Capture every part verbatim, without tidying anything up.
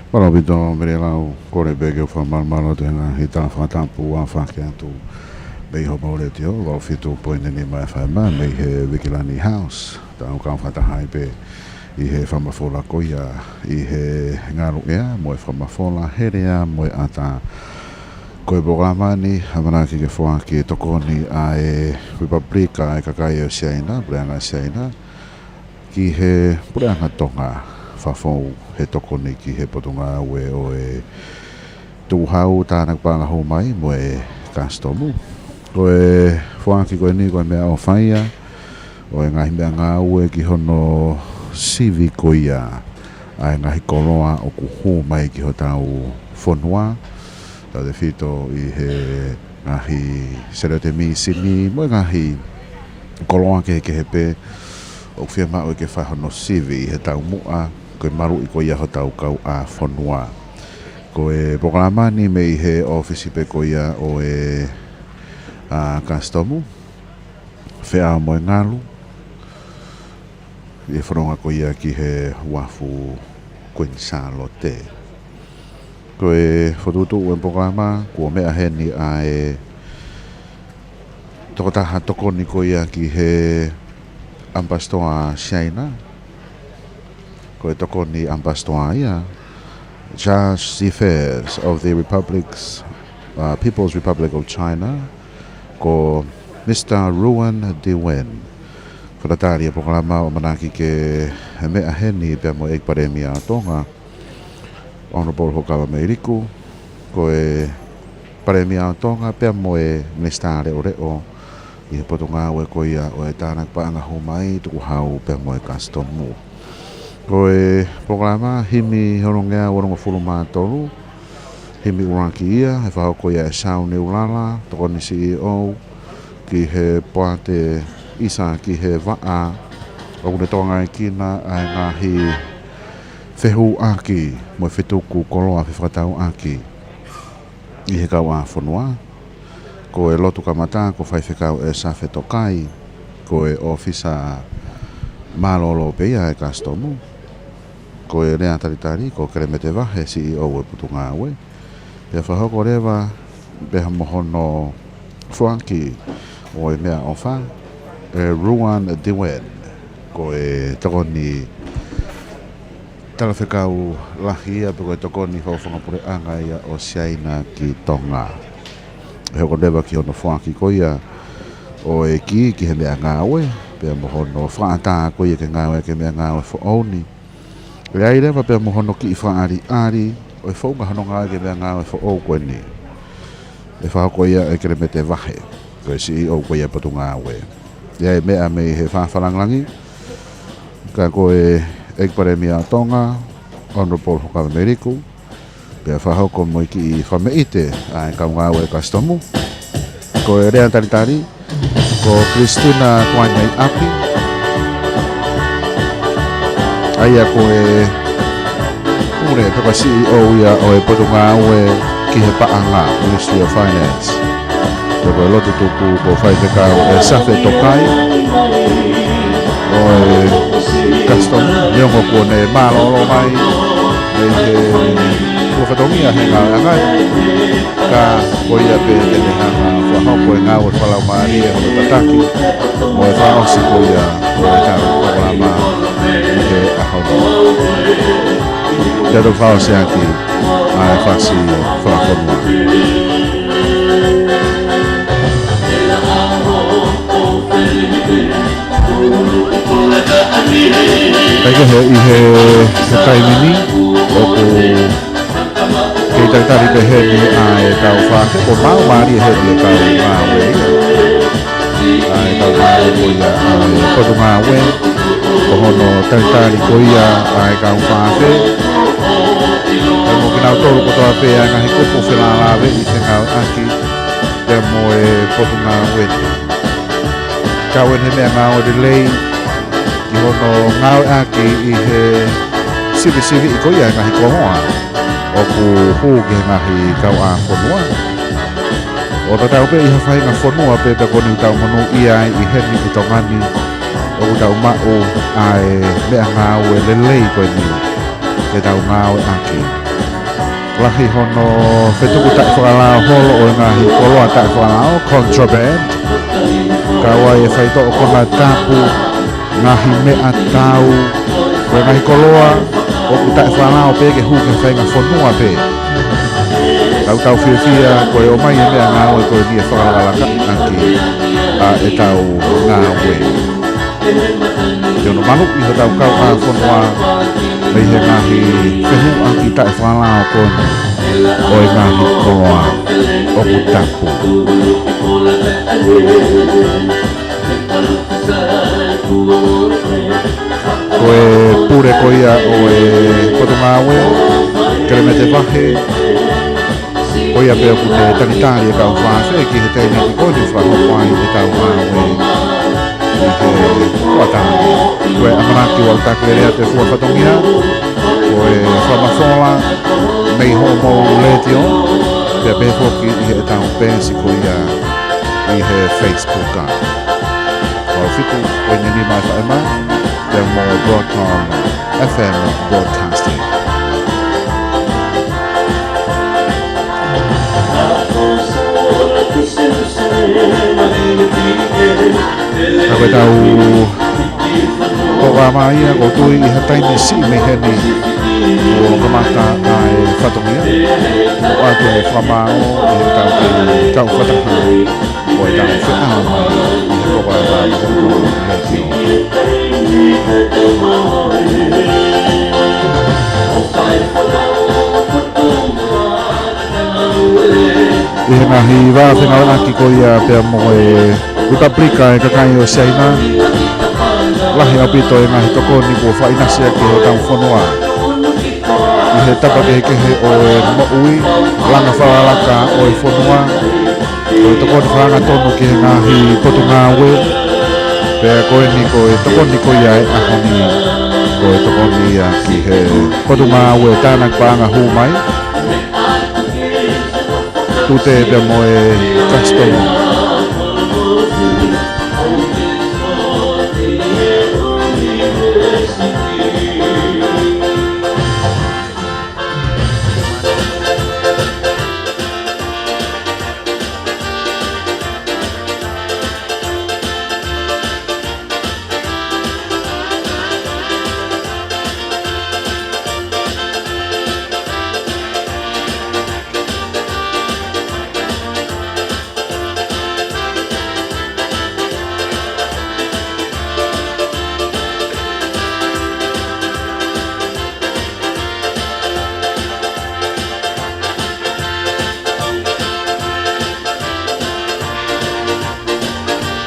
Mālō ʻaupito Mele Lau, kole pē ke u fakamalumalu atu he ngaahi tala fakatapu ʻoku fai atu mei hoʻomou letiō, valu fitu poini nima F M, mei he Vikilani House. Tau kau fakataha ai pē ʻi he fakamafola ko ia, ʻi he ngaluʻea mo e fakamafola heleʻa mo e ʻatā. Ko e polokalama ni, ʻamanaki ke foaki e tokoni ʻa e Lipupuliki ʻa e Kakai ʻo Siaina, Puleʻanga Siaina, ki he Puleʻanga Tonga, fakafou he tokoni ki he Potungāue ʻo e Tukuhau, Tānaki Paʻanga Hū Mai mo e Kasitomu. Ko e foaki ko eni ko e meʻaʻofa ia ʻo e ngaahi meʻangāue ki hono sivi ko ia ʻa e ngaahi koloa ʻoku hū mai ki hotau fonua, tautefito ʻi he ngaahi seleote mīsini mo e ngaahi koloa kehekehe pē ʻoku fiemaʻu ke fai hono sivi ʻi he taumuʻa ko e maluʻi ko ia hotau kauʻāfonua. Ko e polokalama ni mei he ʻōfisi pē ko ia ʻo e a kasitomu, feʻao mo e ngalu, ʻi he fononga ko ia ki he uafu Kuini Sālote. Ko e fokotuʻutuʻu e polokalama, kuo meʻa heni ʻa e tokotaha tokoni ko ia ki he ʻAmipasitoa Siaina, ko e tokoni ʻAmipasitoa ia, Charge d'Affaires of the Republic's, uh, People's Republic of China, ko Mr Ruan De Wen. Fakatatali e polokalama ʻo ʻamanaki ke meʻa heni pea mo e ʻEiki Palēmia ʻo Tonga, Honourable Hokava Meilaku, ko e Palēmia ʻo Tonga pea mo e Minisitā Leʻoleʻo ʻi he Potungāue ko ia ʻo e Tānaki Paʻanga Hū Mai, Tukuhau pea mo e Kasitomu. Ko e polokalama himi hono ngeau onongofulu mā tolu, himi ʻuluaki ia, ʻe fakahoko ia ʻe Sauniulala, tokoni CEO ki he Poate ʻIsa ki he Vaʻa, ʻoku ne tokangaekina ʻa e ngaahi fehuʻaki mo e fetuku koloa fefakatauʻaki ʻi he kauʻāfonua. Ko e lotu kamata ko Faifekau ʻEsafe Tokai, ko e ʻōfisa mālōlō pē ia ʻa e kasitomu. Ko e lea talitali ko Kelemete Vahe, CEO e Potungāue. Pea fakahoko leva pea mo hono foaki ʻo e meʻaʻofa, ʻe Ruan De Wen, ko e tokoni talafekau lahi ia pe ko e tokoni fakafofonga puleʻanga ia ʻo Siaina ki Tonga. ʻE hoko leva ki hono foaki ko ia ʻo e kī ki he meʻangāue, pea mo hono fakaʻatā ko ia ke ngāueʻaki e meʻangāue foʻou ni. ʻE ʻi ai leva pea mo hono kiʻi fakaʻaliʻali ʻo e founga hono ngāueʻaki e meʻangāue foʻou ko eni, ʻe fakahoko ia ʻe Kelemete Vahe, ko e CEO ko ia e Potungāue. ʻE ʻi ai e meʻa mei he fāfā langilangi, ka ko e ʻEiki Palēmia ʻo Tonga, Honourable Hokava Meilaku, pea fakahoko mo e kiʻi fakameʻite ʻa e kau ngāue kasitomu. Ko e lea talitali ko Christina Kuaneiʻapi, ʻa ia ko e pule pe ko e CEO ia ʻo e Potungāue ki he Paʻanga, Ministry of Finance. Pea ko e lotu tuku ko Faifekau ʻEsafe Tokai ʻo e kasitomu, neongo kuo ne mālōlō mai mei he kuo fatongia he ngāueʻanga ni, ka ko ia pē te ne hanga ʻo fakahoko e ngāue fakalaumālie hono tataki mo e fakaʻosi ko ia ʻo e tau polokalama ʻi he ʻaho ni. Te u fakaʻosi ʻaki ʻa e fasi fakafonua. Kae kehe ʻi he, he taimi ni, ʻoku kei talitali pē heni ʻa e kau fafe, ko e maʻu mālie heni e kau ngāue ia. ʻA e kau ngāue ko ia ʻa e Potungāue, ko hono talitali ko ia ʻa e kau fafe. Pea mo kinautolu kotoa pē ʻa e ngaahi kupu felālāveʻi fengāueʻaki pea mo e Potungāue ni. Kau eni he meʻangāue lelei ki hono ngāueʻaki ʻi he sivisiviʻi ko ia e ngaahi koloa ʻoku hū ki he ngaahi kauʻāfonua. ʻO tatau pē ʻi ha faʻahinga fonua pē pea ko eni ʻoku tau monūʻia ai ʻi heni ʻi Tonga ni, ʻoku tau maʻu ʻa e meʻangāue lelei ko eni ke tau ngāueʻaki. Lahi hono fetuku taʻefakalao holo ʻo e ngaahi koloa taʻefakalao, contraband. Kau ai e faitoʻo konatapu, ngaahi meʻatau, ko e ngaahi koloa ʻoku taʻefakalao pē ke hū ki he faʻahinga fonua pē. Tau tau fiefia ko e ʻomai e meʻangāue ko eni ʻe fakalakalaka ʻaki ʻa e tau ngāue. Ke ono maluʻi hotau kauʻāfonua mei he ngaahi fehuʻaki taʻefakalao ko eni ʻo e ngaahi koloa ʻoku tapu. Ko e pule ko ia ʻo e Potungāue Kelemete Vahe, ko ia pē ʻoku ne talitali e kau fāfe ki he taimi ko eni ʻoku fakahoko ai e kau ngāue ʻi he kuata. Ko e ʻamanaki ʻoku ou taki lelei atu e fua fatongia, ko e fakamafola mei hoʻomou letiō, pea pehē foki ʻi heʻetau peesi ko ia ʻi he Facebook. Ko e fitu poini nima F M, pea mo Broadcom F M Broadcasting. Ka ko ʻetau polokalama ia, ʻoku ou tui ʻi ha taimi siʻi mei heni kuo kamata ʻa e fatongia. ʻOatu e fakamālō ʻi heʻetau kei kau fakataha ʻo ʻetau feʻao mai ʻi he polokalama Moʻunga Letiō. ʻI he ngaahi vā fengāueʻaki ko ia pea mo e Likapulika ʻo e Kakai ʻo Siaina, lahi ʻaupito e ngaahi tokoni kuo fakaʻinasi ʻaki ʻe hotau fonua ʻi he tapa kehekehe ʻo e moʻui, langa fakalaka ʻo e fonua, ko e tokoni fakaangatonu ki he ngaahi potungāue, pea ko eni ko e tokoni ko ia ʻo e ʻaho ni, ko e tokoni ia ki he Potungāue Tānaki Paʻanga Hū Mai, Tute pea mo e Customs.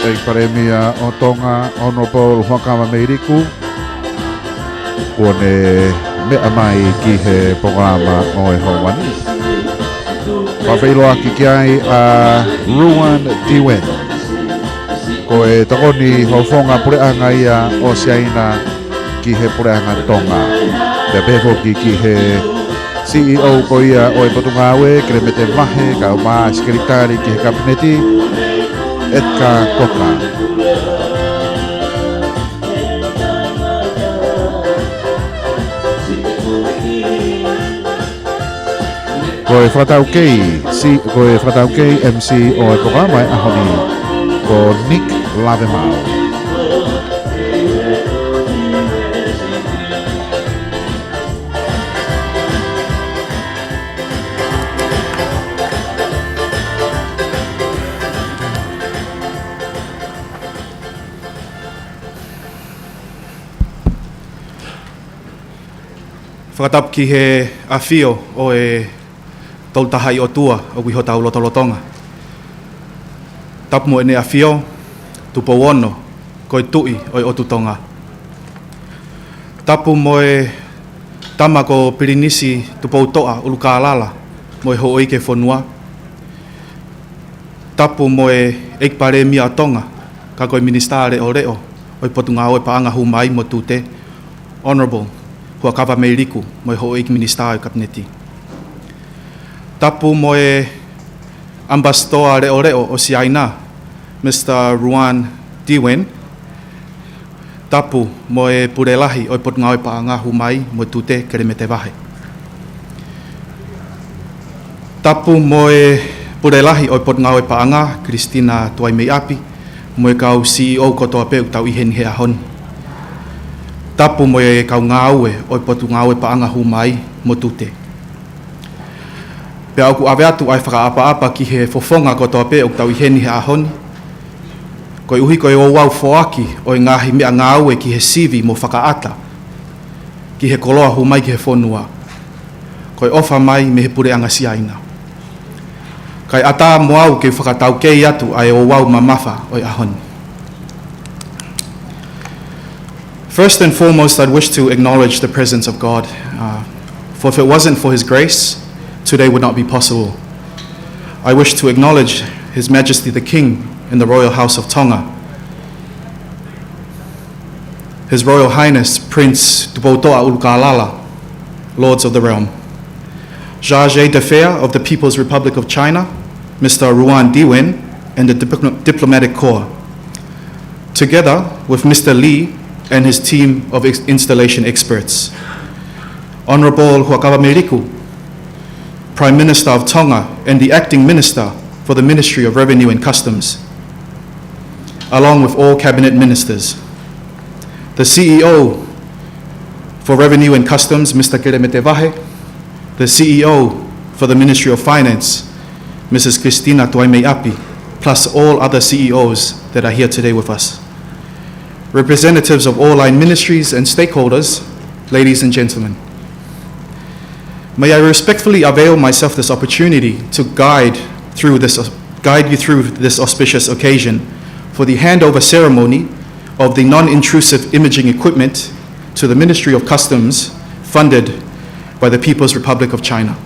ʻEiki Palēmia ʻo Tonga, Honourable Huʻakavameiliku, kuo ne meʻa mai ki he polokalama ʻo e houa ni. Fakafeʻiloaki ki ai ʻa Ruan Tiuen. Ko e tokoni fakafofonga puleʻanga ia ʻo Siaina ki he puleʻanga Tonga. Pea pehē foki ki he C E O ko ia ʻo e Potungāue Kelemete Vahe, kae ʻumaʻā e Sekelitali ki he Kapineti, Edgar Cocker. Ko e fakataukei, si-, ko e fakataukei M C ʻo e polokalama ʻo e ʻaho ni, ko Nick Lavemau. Fakatapu ki he ʻafio ʻo e Tolu Tahaʻi ʻOtua ʻoku ʻi hotau lotolotonga. Tapu mo ʻEne ʻAfio, Tupou Ono, ko e Tuʻi ʻo e ʻOtu Tonga. Tapu mo e Tama ko Pilinisi Tupoutoʻa ʻUlukālala mo e houʻeiki ʻo e fonua. Tapu mo e ʻEiki Palēmia ʻo Tonga, ka ko e Minisitā Leʻoleʻo ʻo e Potungāue Paʻanga Hū Mai mo Tute, Honourable Huʻakavameiliku mo e houʻeiki Minisitā ʻo e Kapineti. Tapu mo e ʻAmipasitoa Leʻoleʻo ʻo Siaina, Mister Ruan Tiuen. Tapu mo e Pule Lahi ʻo e Potungāue Paʻanga Hū Mai mo Tute Kelemete Vahe. Tapu mo e Pule Lahi ʻo e Potungāue Paʻanga, Christina Tuaimeiʻapi, mo e kau C E O kotoa pē ʻoku tau ʻi heni he ʻaho ni. Tapu mo e kau ngāue ʻo e Potungāue Paʻanga Hū Mai mo Tute. Pea ʻoku ʻave atu ʻa e fakaʻapaʻapa ki he fofonga kotoa pē ʻoku tau ʻi heni he ʻaho ni, koeʻuhi ko e ouau foaki ʻo e ngaahi meʻangāue ki he sivi mo fakaʻata ki he koloa hū mai ki he fonua, ko e ʻofa mai mei he puleʻanga Siaina. Kae ʻatā mo au ke fakataukei atu ʻa e ouau mamafa ʻo e ʻaho ni. First and foremost, I'd wish to acknowledge the presence of God, uh, for if it wasn't for His grace, today would not be possible. I wish to acknowledge His Majesty the King in the Royal House of Tonga, His Royal Highness Prince Tupoutoʻa ʻUlukalala, Lords of the Realm, Chargé d'Affaires of the People's Republic of China, Mister Ruan Diwen, and the dipl-, diplomatic corps, together with Mister Lee and his team of ex-, installation experts, Honourable Huʻakavameiliku, Prime Minister of Tonga and the Acting Minister for the Ministry of Revenue and Customs, along with all cabinet ministers. The C E O for Revenue and Customs, Mister Kelemete Vahe, the C E O for the Ministry of Finance, Missus Christina Tuaimeiʻapi, plus all other C E Os that are here today with us. Representatives of all line ministries and stakeholders, ladies and gentlemen. May I respectfully avail myself this opportunity to guide through this, guide you through this auspicious occasion for the handover ceremony of the non-intrusive imaging equipment to the Ministry of Customs, funded by the People's Republic of China.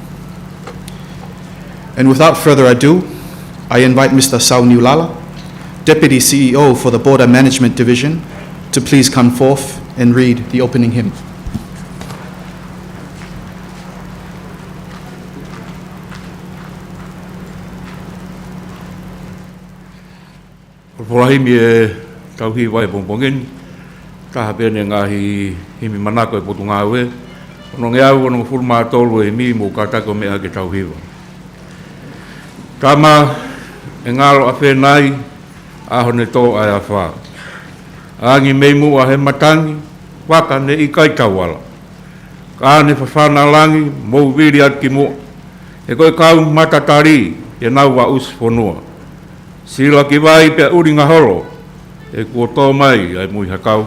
And without further ado, I invite Mister Sauniulala, Deputy C E O for the Border Management Division, to please come forth and read the opening hymn. ʻOku ou fakaʻamu ʻa e tauhi ʻa e pongipongi ni, taha pē ʻeni e ngaahi himi manako ʻa e Potungāue, onongeau onongofulu mā tolu e himi, mou kātaki ʻo meʻa ke tau hiva. Tama, ʻe ngalo ʻa Fenai, ʻaho ne tō ʻa e afā. Angi mei muʻa he matangi, vaka ne ʻikai tauala. Ka ne fafana langi, mou vili atu ki muʻa. He ko e kau matatali, te nau aʻusi fonua. Sila ki vai pea ʻulinga holo, he kuo tō mai ʻa e muihakau.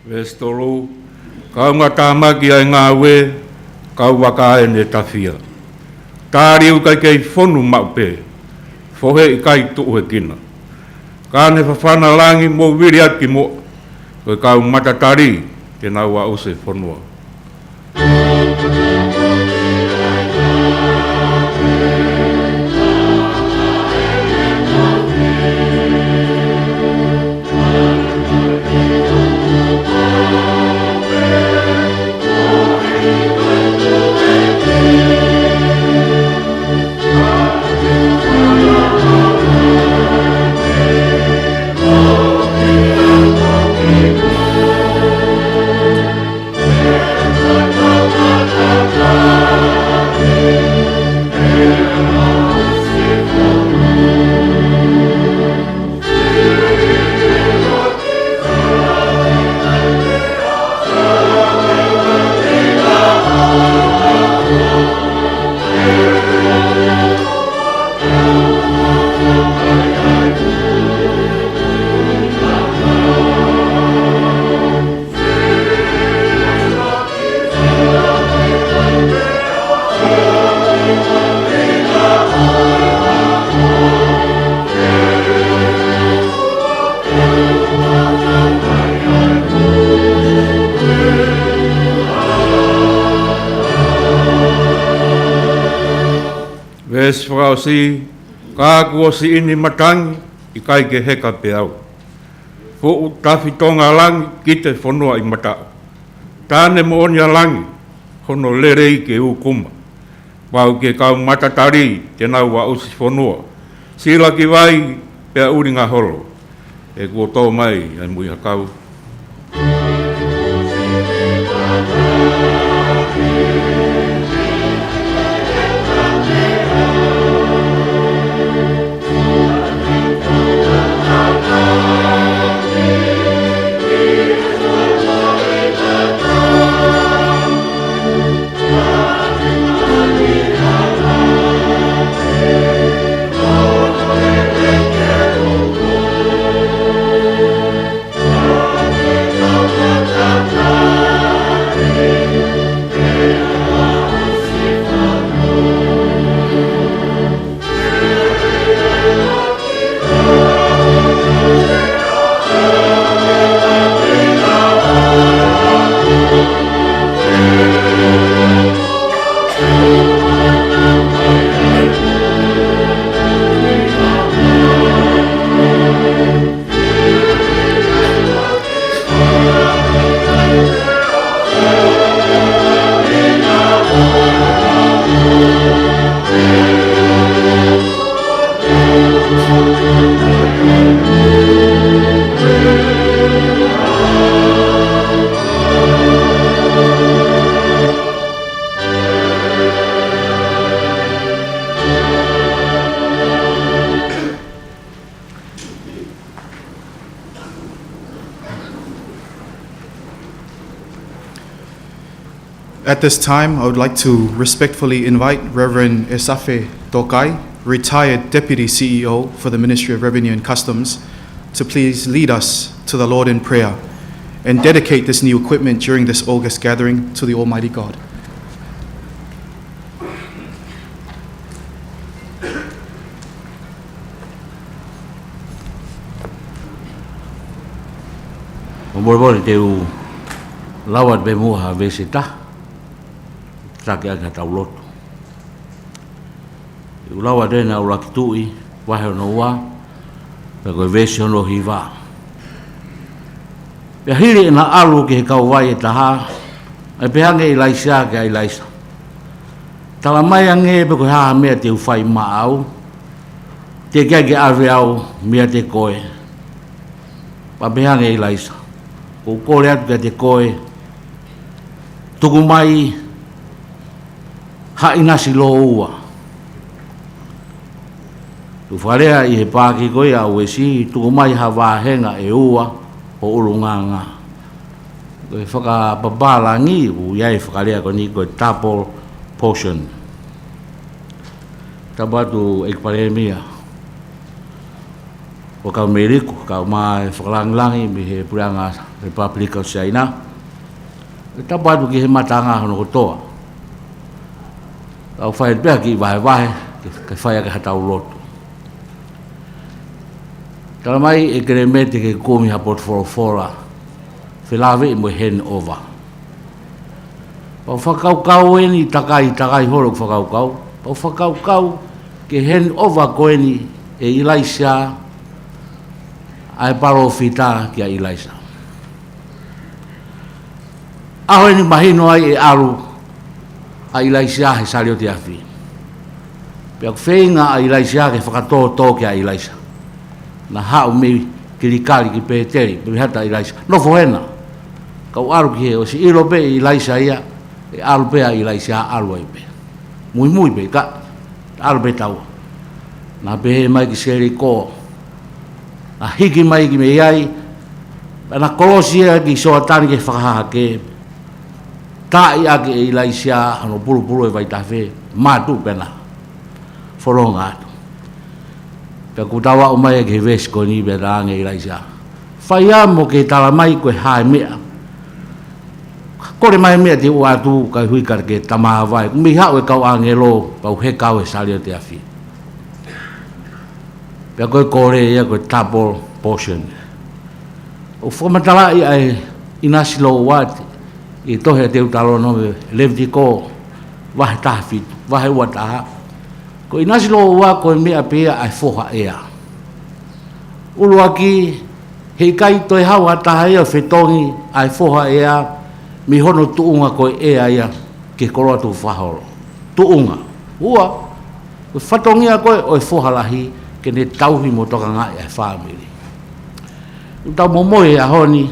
Veesi tolu, kau ngata maki ʻa e ngāue, kau vaka ʻene tafia. Tali ʻoku ʻikai kei fonu maʻu pē, fohe ʻikai tuʻuhekina. Ka ne fafana langi mou vili atu ki muʻa, ko e kau matatali te nau aʻusi fonua. Veesi fakaʻosi: Ka kuo siʻi ni matangi, ʻikai ke heka peau. Fuʻu tafi tonga langi, kite fonua ʻi mataʻu. Tāne moʻoni ʻa langi, hono lelei ke ūkuma. Pau ke kau matatali, te nau aʻusi fonua. Sila ki vai, pea ʻulinga holo. He kuo tō mai ʻa e muiʻi hakau. At this time, I would like to respectfully invite Reverend Esafe Tokai, retired Deputy C E O for the Ministry of Revenue and Customs, to please lead us to the Lord in prayer and dedicate this new equipment during this August gathering to the Almighty God. ʻOku ou molemole te u lau atu pē muʻa ha veesi ʻe taha, tataki ʻaki haʻatau lotu. ʻOku lau atu ʻena ʻUluaki Tuʻi, vahe hono ua, pea ko e veesi hono hiva. Pea hili ʻena ʻalu ki he kauvai ʻe taha, ʻe pehē ange ʻe ʻIlaisiā kia ʻIlaisa: Tala mai ange pe ko e hā ha meʻa te u fai maʻau, teʻeki ai ke ʻave au meiate koe. Pea pehē ange ʻe ʻIlaisa: Ko u kole atu kiate koe, tuku mai ha ʻinasi lōua. Tuku fakalea ʻi he paaki ko ia ʻa Uesi, tuku mai ha vāhenga ʻe ua ʻo ʻulungaanga. Ko e fakapapālangi, ʻoku ʻi ai e fakalea ko eni ko e double portion. Tapu atu ʻEiki Palēmia, ʻo kau Meliku, kau mai fakalāngilangi mei he Puleʻanga Lepupelika ʻo Siaina. Tapu atu ki he matanga hono kotoa. Kau fai pē ha kiʻi vahevahe, ke, ke fai ʻaki haʻatau lotu. Tala mai ʻe Kelemete ke kumi ha potu folofola felāveʻi mo e hand over. Pea u fakakaukau eni, takai, takai holo ʻeku fakakaukau. Pea u fakakaukau ki he hand over ko eni ʻe ʻIlaisiā ʻa e palōfita kia ʻIlaisa. ʻAho eni mahino ai ʻe ʻalu ʻa ʻIlaisiā he saliote afi. Pea ʻoku feinga ʻa ʻIlaisiā ke fakatōtō kia ʻIlaisa. Naʻa haʻu mei Kilikali ki Pēteli, pea mei hata ʻIlaisa: Nofo hena. Ka u ʻalu ki hē, ʻosi ʻilo pē ʻe ʻIlaisa ia, ʻe ʻalu pē ʻa ʻIlaisiā, ʻalu ai pē. Muimui pē, ka ʻalu pē taua. Naʻa pehē mai ki Selikō, naʻa hiki mai ki mei ai, pea na kolosi ia ki Soatani ki he fakahahake. Taaʻi ʻaki ʻe ʻIlaisiā hono pulupulu e vaitafe, mātuʻu pē naʻa fononga atu. Pea kuo tau aʻu mai ki he veesi ko eni, pea talaange ʻe ʻIlaisiā: Fai ā mo ke tala mai ko e hā e meʻa. Kole mai e meʻa te u ʻoatu, kae hui ka ke tamāvae. Kuo mei haʻu e kau ʻāngelo, pea u heka au he saliote afi. Pea ko e kole ia ko e double portion. ʻOku fakamatalaʻi ʻa e ʻinasi lōua ʻi he tohi ʻa Teutalōnome, Levitiko, vahe taha fitu, vahe ua taha. Ko ʻInasi Lōua ko e meʻa pē ia ʻa e foha ʻea. ʻUluaki, heʻikai toe haʻu ha taha ia ʻo fetongi ʻa e foha ʻea mei hono tuʻunga ko e ʻea ia ki he koloa tukufakaholo. Tuʻunga. Ua, ko e fatongia ko ē ʻo e foha lahi ke ne tauhi mo tokangaʻi ʻa e fāmili. ʻOku tau momoi he ʻaho ni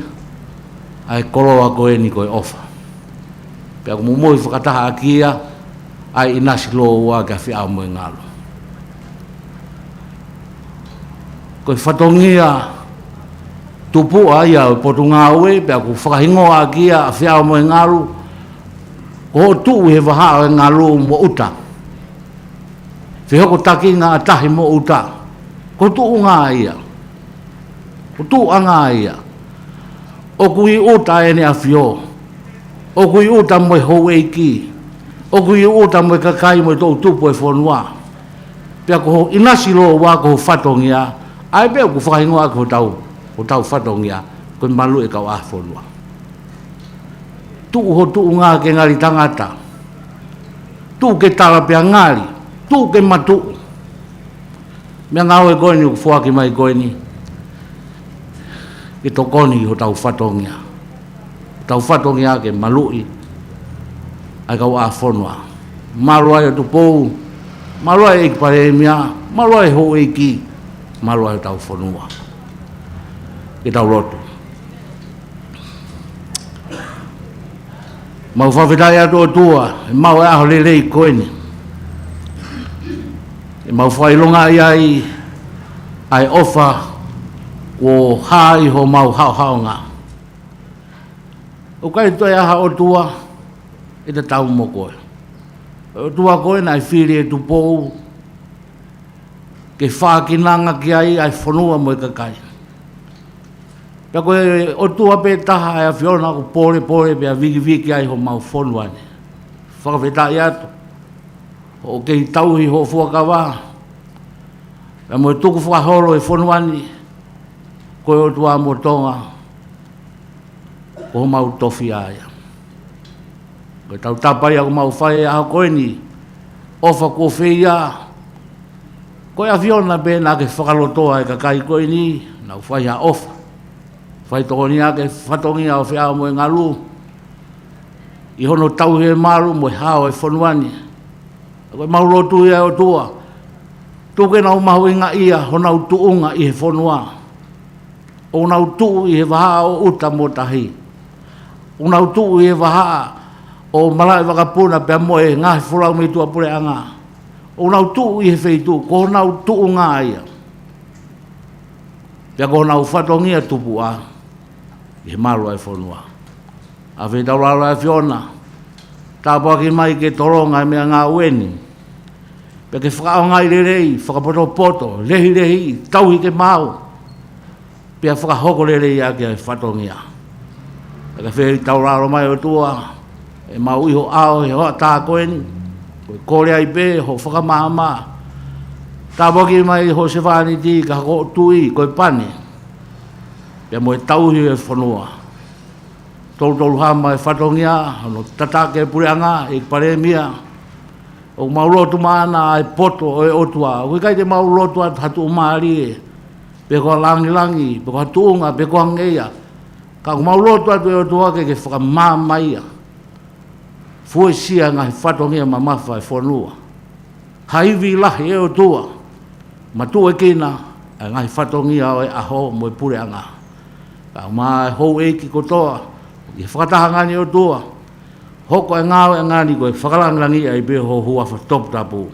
ʻa e koloa ko eni ko e ʻofa. Pea ʻoku momoi fakataha ʻaki ia ʻa e ʻinasi lōua ki he Afeʻao mo e Ngalu. Ko e fatongia tupuʻa ia ʻo e Potungāue, pea ʻoku fakahingoa ʻaki ia ʻa e Afeʻao mo e Ngalu, ko hoʻo tuʻu he vahaʻa ʻo e ngalu mo ʻuta. Fehokotakinga ʻa tahi mo ʻuta. Ko e tuʻunga ia. Ko e tuʻunga ia. ʻOku ʻi ʻuta ʻEne ʻAfio. ʻOku ʻi ʻuta mo e houʻeiki. ʻOku ʻi ʻuta mo e kakai mo e toʻutupu ʻo e fonua. Pea ko hoʻo ʻinasi lōua ko ho fatongia, ʻa ē pē ʻoku fakahingoa ʻaki hotau, hotau fatongia, ko e maluʻi e kauʻāfonua. Tuʻu ho tuʻunga ke ngali tangata. Tuʻu ke tala pea ngali. Tuʻu ke matuʻu. Meʻangāue ko eni ʻoku foaki mai ko eni ke tokoni hotau fatongia. Hotau fatongia ke maluʻi ʻa e kauʻāfonua. Mālō ai ʻa Tupou, mālō ai ʻEiki Palēmia, mālō ai houʻeiki, mālō ai hotau fonua. Ke tau lotu. Mau fakafetaʻi atu ʻOtua, ʻemau ʻi he ʻaho lelei ko eni. ʻEmau fakaʻilongaʻi ai ʻa e ʻofa kuo hā ʻi homau haʻohaʻonga. ʻOku ʻikai toe ʻi ai ha ʻOtua ʻe tatau mo koe. ʻOtua ko ē naʻe fili ʻe Tupou ke fakakinanga ki ai ʻa e fonua mo e kakai. Pea ko e ʻOtua pē taha ʻa e ʻAfiona ʻoku pōlepole pea vikiviki ai homau fonua ni. Fakafetaʻi atu. Hoʻo kei tauhi hoʻo fuakava. Pea mo e tukufakaholo e fonua ni. Ko e ʻOtua mo Tonga. Ko homau tofiʻa ia. Ko e tautapa ia ʻoku mau fai he ʻaho ko eni. ʻOfa kuo feia. Ko e ʻAfiona pē naʻa ke fakalotoa e kakai ko eni, nau fai ha ʻofa. Fai tokoni ʻaki e fatongia ʻo e Afeʻao mo e Ngalu. ʻI hono tauhi e malu mo e hao e fonua ni. Ko ʻemau lotu ia ʻOtua. Tuku ke nau mahuʻingaʻia honau tuʻunga ʻi he fonua. ʻOku nau tuʻu ʻi he vahaʻa ʻo ʻuta mo tahi. ʻOku nau tuʻu ʻi he vahaʻa ʻo malaʻe vakapuna pea mo e ngaahi folau mei tuʻapuleʻanga. ʻOku nau tuʻu ʻi he feituʻu, ko honau tuʻunga ia. Pea ko honau fatongia tupuʻa, ʻi he malu ʻa e fonua. ʻAve taulalo ʻa e ʻAfiona, tāpuaki mai ke tolonga e meʻangāue ni. Pea ke fakaʻaongaʻi lelei, fakapotopoto, lehilehi, tauhi ke maau. Pea fakahoko lelei ʻaki ʻa e fatongia. Pea ke fai taulalo mai ʻOtua, ʻemau ʻi ho ʻao he hoʻatā ko eni, ko e kole ai pē, hoʻo fakamaama. Tāpuaki mai hoʻo sevāniti, ka ko hoʻo tui, ko e pani. Pea mo e tauhi e fonua. Tolutolu hama e fatongia, hono tataki e puleʻanga, ʻEiki Palēmia. ʻOku mau lotu maʻana ʻa e poto ʻo e ʻOtua. ʻOku ʻikai te mau lotu atu ha tuʻumālie, pe ko ha langilangi, pe ko ha tuʻunga, pe ko ha ngeia. Ka ʻoku mau lotu atu ʻe ʻOtua ke ke fakamaama ia. Fuesia ngaahi fatongia mamafa e fonua. Ha ivi lahi ʻe ʻOtua, matuʻuekina ʻa e ngaahi fatongia ʻo e ʻaho mo e puleʻanga. Kae ʻumaʻā e houʻeiki kotoa, ʻi he fakatahaʻanga ni ʻOtua, hoko e ngāueʻanga ni ko e fakalangilangiʻi ai pē ho huafa toputapu.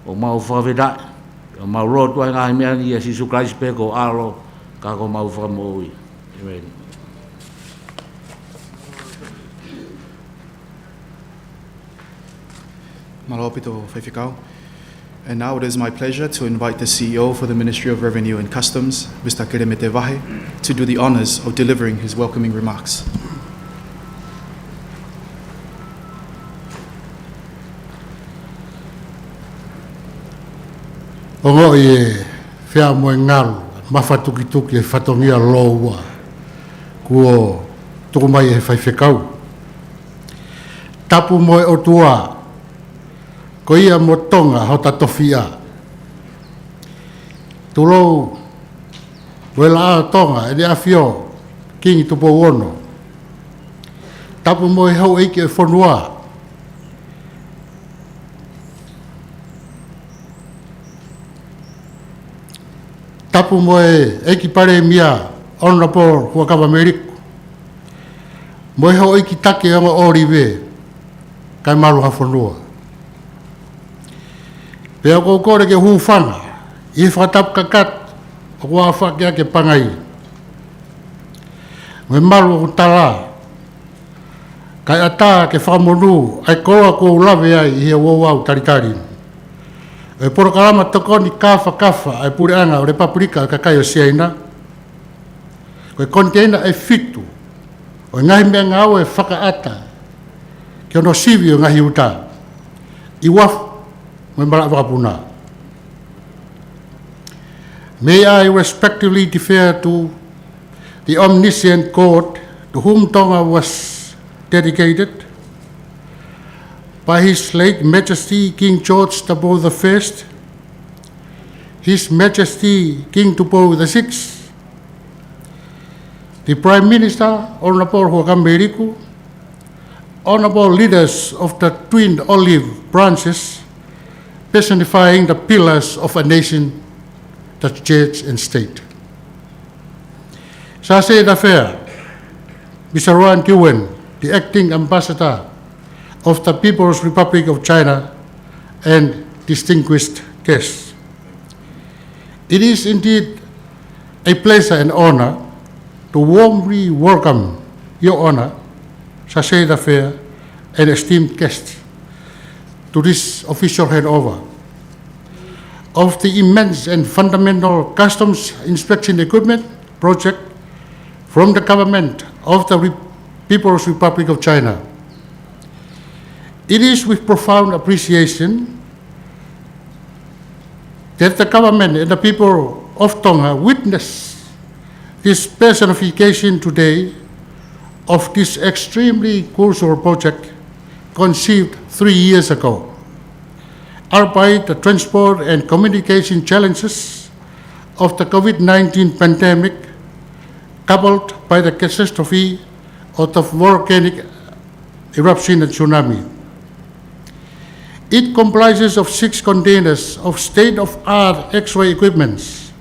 ʻOku mau fakafetaʻi, ʻoku mau lotu ʻa e ngaahi meʻa ni ʻia Sīsū Kalaisi pē ko ho ʻAlo, ka ko homau Fakamoʻui. ʻĒmeni. Mālō ʻaupito Faifekau. And now it is my pleasure to invite the C E O for the Ministry of Revenue and Customs, Mister Kelemete Vahe, to do the honors of delivering his welcoming remarks. Ongoʻi e Afeʻao mo e Ngalu, mafatukituki e fatongia lōua kuo tuku mai ʻe he Faifekau. Tapu mo e ʻOtua, Ko ia mo Tonga hota tofiʻa. Tulou mo e Laʻā ʻo Tonga, ʻEne ʻAfio Kingi Tupou Ono. Tapu mo e houʻeiki ʻo e fonua. Tapu mo e ʻEiki Palēmia, Honourable Huʻakavameiliku. Mo e houʻeiki taki ʻo e ongo ʻōlive, kae malu ha fonua. Pea ʻoku ou kole ke u hūfanga ʻi he fakatapu kakato ʻoku ou aofaki ʻaki ʻa e pangai mo e malu ʻoku tala, kae ʻatā ke fakamonū ʻa e koloa kuo u lave ai ʻi he ouau talitali ʻo e polokalama tokoni kāfakafa ʻa e Puleʻanga ʻo e Lepupulika ʻo e Kakai ʻo Siaina. Ko e koniteina ʻe fitu ʻo e ngaahi meʻangāue fakaʻata ki hono sivi ʻo e ngaahi uta ʻi uafu mo e malaʻe vakapuna. May I respectfully defer to the omniscient God to whom Tonga was dedicated by His late Majesty King George Tupou the First, His Majesty King Tupou the Sixth, the Prime Minister, Honourable Huʻakavameiliku, honourable leaders of the twin olive branches, personifying the pillars of a nation, the church and state. Chargé d'affaires, Mister Ruan Diwen, the acting ambassador of the People's Republic of China, and distinguished guests. It is indeed a pleasure and honour to warmly welcome Your Honour, Chargé d'Affaires, and esteemed guests to this official handover of the immense and fundamental customs inspection equipment project from the government of the Re-, People's Republic of China. It is with profound appreciation that the government and the people of Tonga witness this personification today of this extremely crucial project conceived three years ago, albeit the transport and communication challenges of the COVID nineteen pandemic, coupled by the catastrophe of the volcanic eruption and tsunami. It comprises of six containers of state-of-art X-ray equipments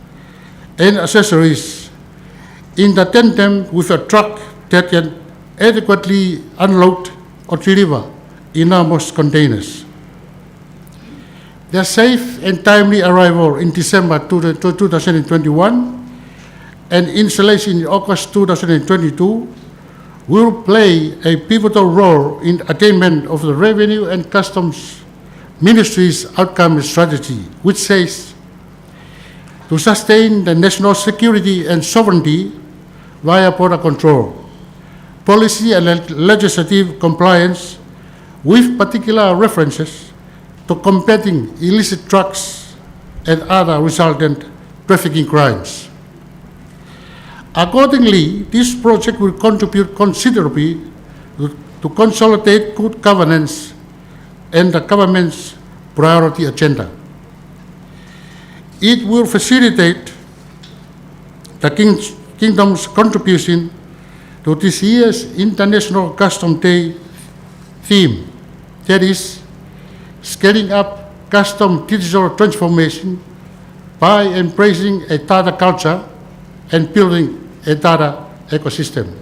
and accessories in the tandem with a truck that can adequately unload or deliver enormous containers. Their safe and timely arrival in December two, two thousand twenty-one and installation in August two thousand twenty-two will play a pivotal role in attainment of the Revenue and Customs Ministry's outcome strategy, which says to sustain the national security and sovereignty via border control, policy and le-, legislative compliance, with particular references to combating illicit drugs and other resultant trafficking crimes. Accordingly, this project will contribute considerably to, to consolidate good governance and the government's priority agenda. It will facilitate the King-, Kingdom's contribution to this year's International Customs Day theme, that is, scaling up custom digital transformation by embracing a data culture and building a data ecosystem.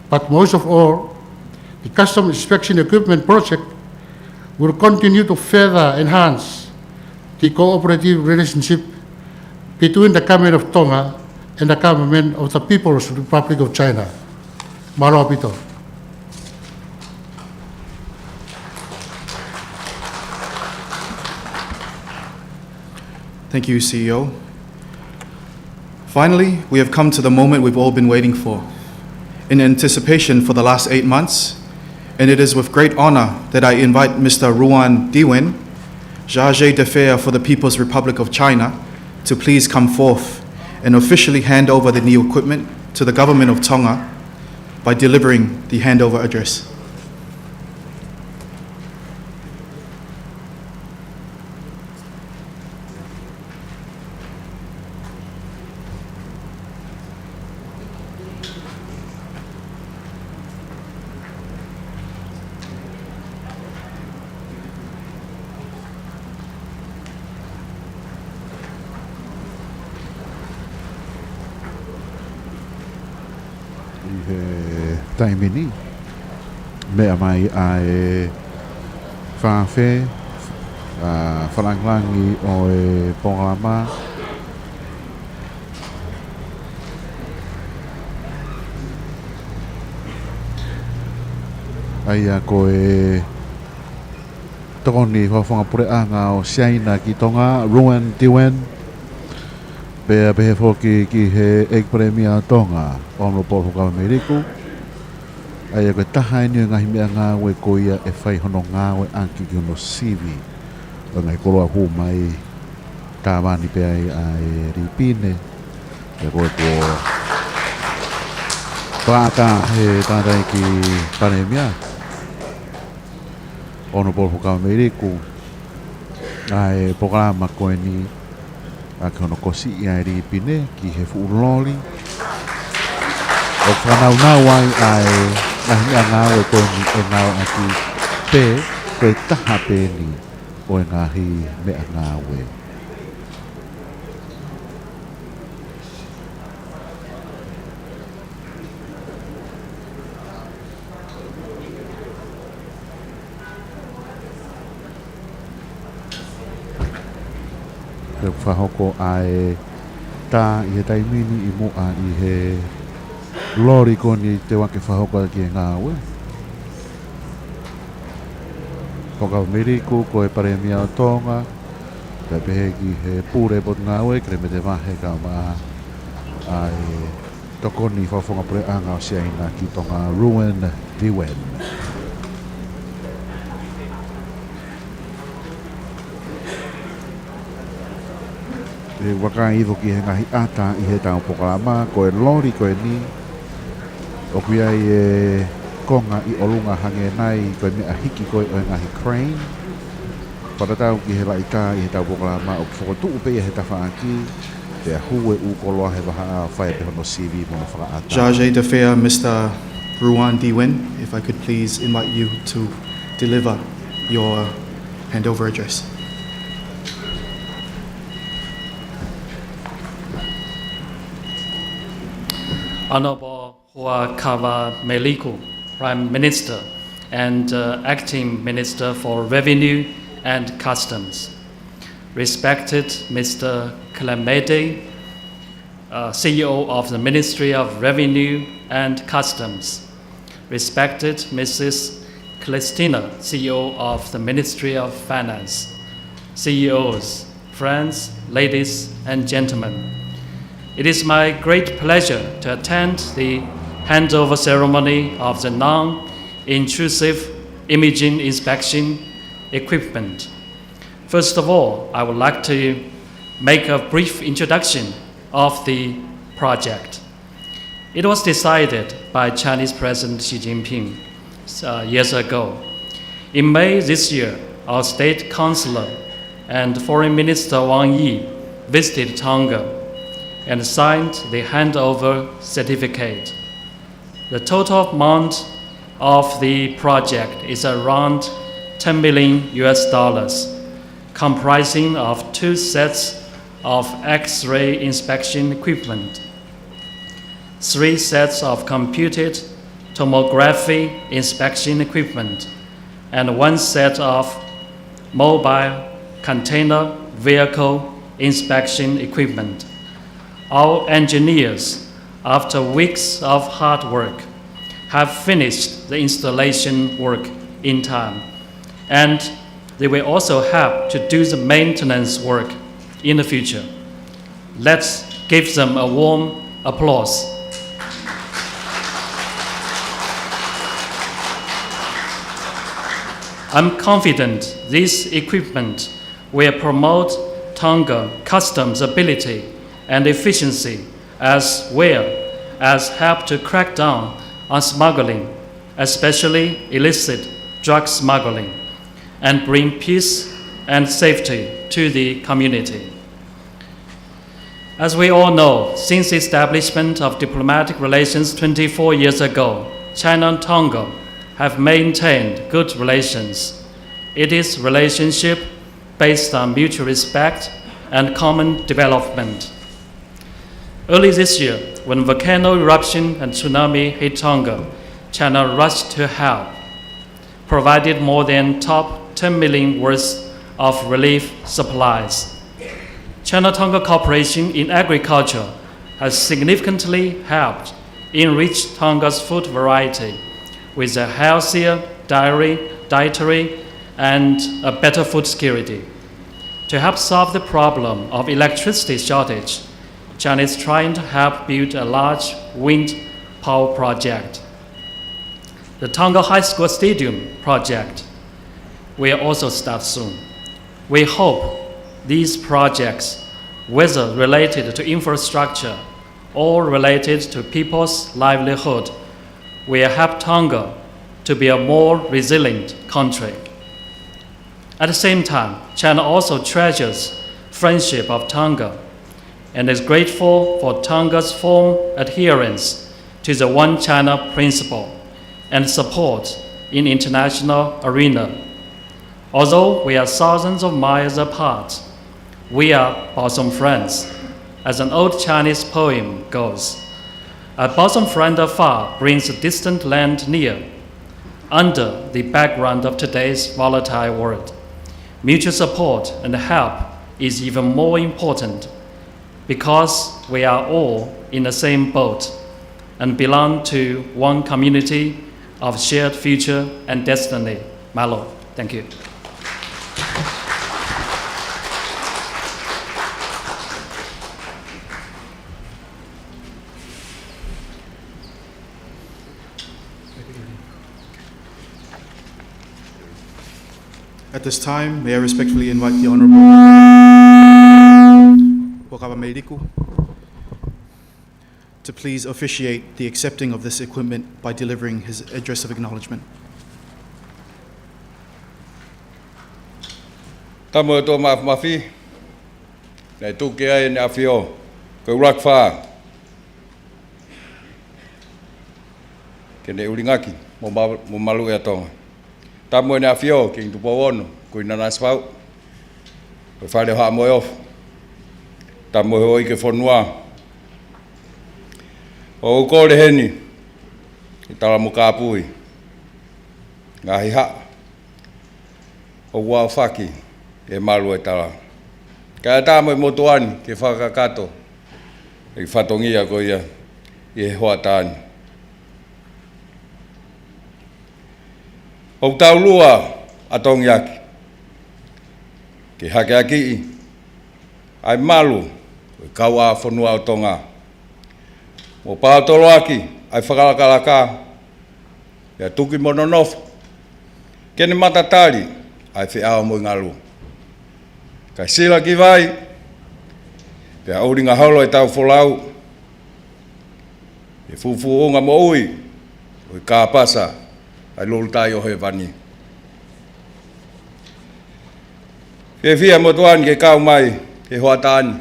But most of all, the Customs Inspection Equipment Project will continue to further enhance the cooperative relationship between the Government of Tonga and the Government of the People's Republic of China. Mālō ʻaupito. Thank you, C E O. Finally, we have come to the moment we've all been waiting for, in anticipation for the last eight months, and it is with great honor that I invite Mister Ruan Diwen, Chargé d'Affaires for the People's Republic of China, to please come forth and officially hand over the new equipment to the Government of Tonga by delivering the handover address. E taimi ni, meʻa mai ʻa e fafe, ʻa e fakalāngilangi ʻo e polokalama. ʻA ia ko e Tokoni Fakafofonga Puleʻanga ʻo Siaina ki Tonga, Ruan Diwen. Pea pehē foki ki he ʻEiki Palēmia ʻo Tonga, Honourable Huʻakavameiliku. ʻA ia ko e taha eni ʻo e ngaahi meʻangāue ko ia ʻe fai hono ngāueʻaki ki hono sivi ʻo e ngaahi koloa hū mai, tāvani pē ai ʻa e lipine. Pea ko e kuo fakaʻatā he tangataʻeiki Palēmia, Honourable Huʻakavameiliku, ʻa e polokalama ko eni ʻaki hono kosiʻi ʻa e lipine ki he fuʻu loli. ʻOku fakanaunau ai ʻa e ngaahi meʻangāue ko eni ʻe ngāueʻaki pē, ko e taha pē eni ʻo e ngaahi meʻangāue. Pea ʻoku fakahoko ʻa e tā ʻi he taimi ni ʻi muʻa ʻi he loli ko eni te u ʻai ke fakahoko ʻaki e ngāue. Huʻakavameiliku, ko e Palēmia ʻo Tonga, pea pehē ki he Pule Potungāue, Kelemete Vahe, kae ʻumaʻā ʻa e Tokoni Fakafofonga Puleʻanga ʻo Siaina ki Tonga, Ruan Diwen. ʻE vakai hifo ki he ngaahi ʻata ʻi heʻetau polokalama, ko e loli ko eni, ʻoku ʻi ai e konga ʻi ʻolunga hangē nai ko e meʻa hiki ko ē ʻo e ngaahi crane. Fakatatau ki he laʻitā ʻi heʻetau polokalama, ʻoku fokotuʻu pē ia he tafaʻaki, pea hū e ʻū koloa he vahaʻa, fai pē hono sivi mo hono fakaʻatā. Chargé d'affaires, Mister Ruan Diwen, if I could please invite you to deliver your handover address. Honourable Huʻakavameiliku, Prime Minister and, uh, Acting Minister for Revenue and Customs. Respected Mister Kelemete, uh, C E O of the Ministry of Revenue and Customs. Respected Missus Celestina, C E O of the Ministry of Finance. C E Os, friends, ladies and gentlemen. It is my great pleasure to attend the handover ceremony of the non-intrusive imaging inspection equipment. First of all, I would like to make a brief introduction of the project. It was decided by Chinese President Xi Jinping, uh, years ago. In May this year, our State Councillor and Foreign Minister Wang Yi visited Tonga and signed the handover certificate. The total amount of the project is around ten million U S dollars, comprising of two sets of X-ray inspection equipment, three sets of computed tomography inspection equipment, and one set of mobile container vehicle inspection equipment. Our engineers, after weeks of hard work, have finished the installation work in time, and they will also help to do the maintenance work in the future. Let's give them a warm applause. I'm confident this equipment will promote Tonga customs ability and efficiency, as well as help to crack down on smuggling, especially illicit drug smuggling, and bring peace and safety to the community. As we all know, since the establishment of diplomatic relations twenty-four years ago, China and Tonga have maintained good relations. It is relationship based on mutual respect and common development. Early this year, When volcano eruption and tsunami hit Tonga, China rushed to help, provided more than top ten million worth of relief supplies. China-Tonga cooperation in agriculture has significantly helped enrich Tonga's food variety with a healthier diary, dietary and a better food security. To help solve the problem of electricity shortage, China is trying to help build a large wind power project. The Tonga High School Stadium project will also start soon. We hope these projects, whether related to infrastructure or related to people's livelihood, will help Tonga to be a more resilient country. At the same time, China also treasures friendship of Tonga and is grateful for Tonga's firm adherence to the One China principle and support in international arena. Although we are thousands of miles apart, we are bosom friends. As an old Chinese poem goes, "A bosom friend afar brings a distant land near." Under the background of today's volatile world, mutual support and help is even more important because we are all in the same boat and belong to one community of shared future and destiny. Mālō. Thank you. At this time, may I respectfully invite the Honorable Huakava Meiliku to please officiate the accepting of this equipment by delivering his address of acknowledgement. Tama ʻo e Toa Mafimafi, naʻe tuku ai ʻEne ʻAfio, ko e ʻUluaki Fā, ke ne ʻulingaki mo ma-, mo maluʻi ʻa Tonga. Tama ʻEne ʻAfio, Kingi Tupou Ono, Kuini Nanasipauʻu, ko e Fale ʻo Haʻa Moheofo. Tama ʻEne Houʻeiki ʻo e fonua, ʻoku ou kole heni, ʻi Tala mo Kāpui, ngaahi haʻa ʻoku aofaki ʻe he malu ʻo e tala, kae ʻatā mo e motuʻa ni ke fakakakato ʻa e fatongia ko ia ʻi he hoʻatā ni. ʻOku tau lua ʻatongiaki ke hakeakiʻi ʻa e malu ʻo e kauʻāfonua ʻo Tonga, mo paotoloaki ʻa e fakalakalaka, pea tuki mo nonofo ke ne matatali ʻa e feʻao mo e ngalu. Kae sila ki vai, pea ʻulinga holo ʻetau folau, ʻi he fufuuʻanga moʻui ʻo e kāpasa ʻa e Lulutai ʻo Hēvani. Fiefia motuʻa ni ke kau mai he hoʻatā ni,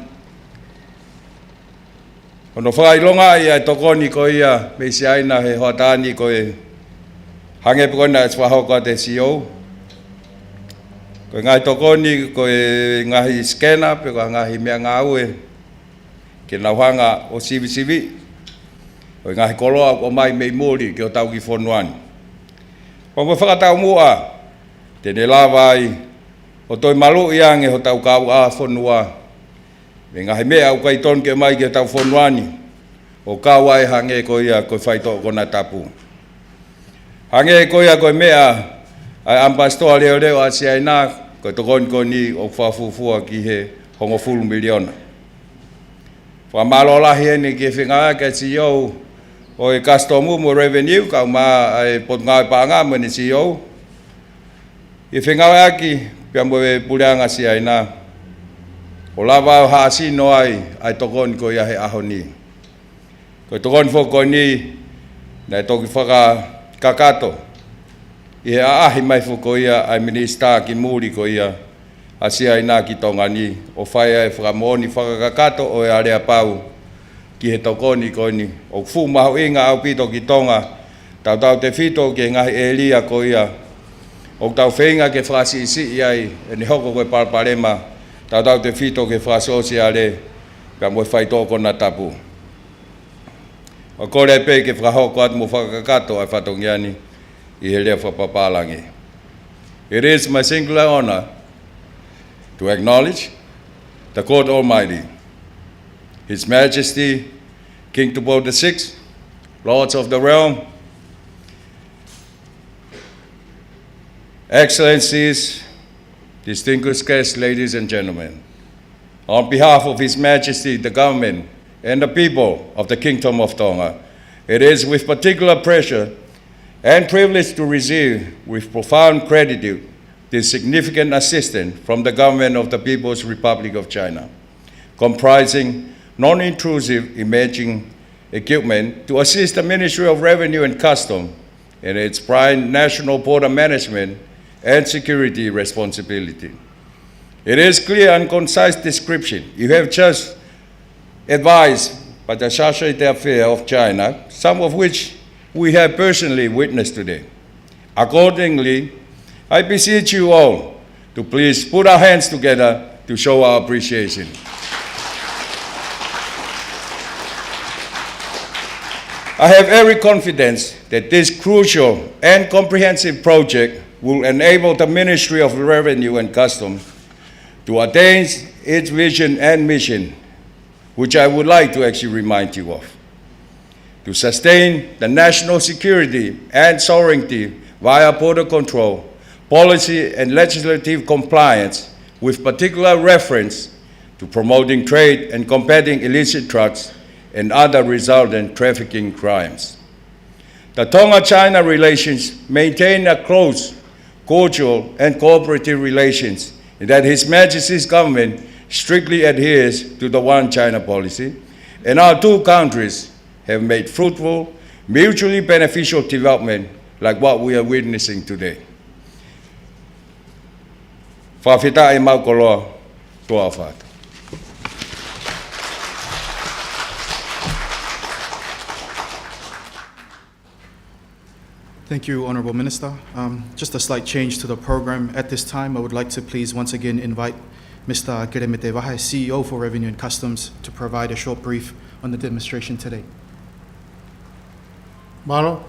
hono fakaʻilongaʻi ʻa e tokoni ko ia mei Siaina he hoʻatā ni, ko e hangē pē ko ena naʻe fakahoko atu ʻe he C E O. Ko e ngaahi tokoni, ko e ngaahi scanner, pe ko e ngaahi meʻangāue ke nau hanga ʻo sivisiviʻi ʻa e ngaahi koloa ʻoku ʻomai mei muli ki hotau kiʻi fonua ni. Pea mo e fakataumuʻa te ne lava ai ʻo toe maluʻi ange hotau kauʻāfonua mei he ngaahi meʻa ʻoku ʻikai tonu ke ʻomai ki hotau fonua ni, ʻo kau ai hangē ko ia ko e faitoʻo konatapu. Hangē ko ia ko e meʻa ʻa e ʻAmipasitoa Leʻoleʻo ʻa Siaina, ko e tokoni ko eni ʻoku fakafuofua ki he hongofulu miliona. Fakamālō lahi heni ki he fengāueʻaki ʻa e C E O ʻo e Customs mo e Revenue, kae ʻumaʻā ʻa e Potungāue Paʻanga mo ʻene C E O, ʻi he fengāueʻaki pea mo e Puleʻanga Siaina, ʻo lava ʻo haʻasino ai ʻa e tokoni ko ia he ʻaho ni. Ko e tokoni foki ko eni naʻe toki fakakakato ʻi he ʻaʻahi mai foki ko ia ʻa e Minisitā ki muli ko ia ʻa Siaina ki Tonga ni, ʻo fai ai e fakamoʻoni fakakakato ʻo e aleapau ki he tokoni ko eni. ʻOku fuʻu mahuʻinga ʻaupito ki Tonga, tautautefito ki he ngaahi ʻēlia ko ia ʻoku tau feinga ke fakasiʻisiʻi ai ʻene hoko ko e palopalema, tautautefito ki he fakasōsiale pea mo e faitoʻo konatapu. ʻOku ou kole pē ke fakahoko atu mo fakakakato ʻa e fatongia ni ʻi he lea fakapapālangi. It is my singular honor to acknowledge the God Almighty, His Majesty King Tupou the Sixth, Lords of the Realm, Excellencies, distinguished guests, ladies and gentlemen. On behalf of His Majesty the Government and the people of the Kingdom of Tonga, it is with particular pleasure and privilege to receive with profound gratitude this significant assistance from the Government of the People's Republic of China, comprising non-intrusive imaging equipment to assist the Ministry of Revenue and Customs in its prime national border management and security responsibility. It is clear and concise description you have just advised by the Chargé d'Affaires of China, some of which we have personally witnessed today. Accordingly, I beseech you all to please put our hands together to show our appreciation. I have every confidence that this crucial and comprehensive project will enable the Ministry of Revenue and Customs to attain its vision and mission, which I would like to actually remind you of: to sustain the national security and sovereignty via border control, policy and legislative compliance, with particular reference to promoting trade and combating illicit drugs and other resultant trafficking crimes. The Tonga-China relations maintain a close, cordial and cooperative relations in that His Majesty's government strictly adheres to the One China policy, and our two countries have made fruitful, mutually beneficial development like what we are witnessing today. Fakafetaʻi, mau koloa, tuʻa ʻofa atu. Thank you, Honourable Minister. Um, just a slight change to the program. At this time, I would like to please once again invite Mister Keremete Vahe, C E O for Revenue and Customs, to provide a short brief on the demonstration today. Mālō.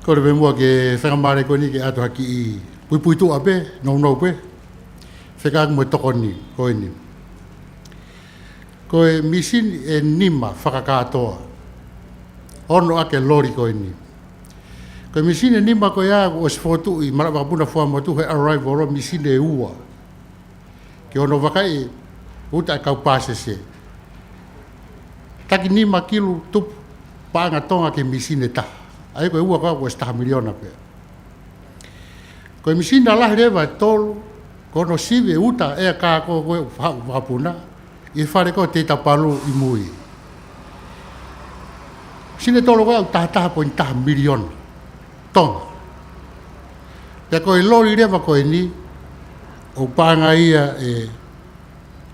Kole pē muʻa ke fakamālō ko eni ke ʻatu ha kiʻi puipuituʻa pē, nounou pē, fekauʻaki mo e tokoni ko eni. Ko e mīsini ʻe nima fakakātoa, ono ʻaki e loli ko eni. Ko e mīsini ʻe nima ko ia kuo ʻosi fokotuʻu ʻi Malaʻe Vakapuna Fuaʻamotu he Arrival, mīsini ʻe ua ki hono vakaiʻi uta ʻa e kau pāsese. Taki nima kilu tupu paʻanga Tonga ki he mīsini ʻe taha. ʻA ia ko e ua ko ia kuo ʻosi taha miliona pē. Ko e mīsini lalahi leva ʻe tolu, ko hono sivi e uta ʻa e kākō ko ē ʻoku haʻu vakapuna ʻi he fale ko ē ʻo Teita Palu ʻi mui. Mīsini ʻe tolu ko ia ʻoku taha taha poini taha miliona Tonga. Pea ko e loli leva ko eni ʻoku paʻanga ia ʻe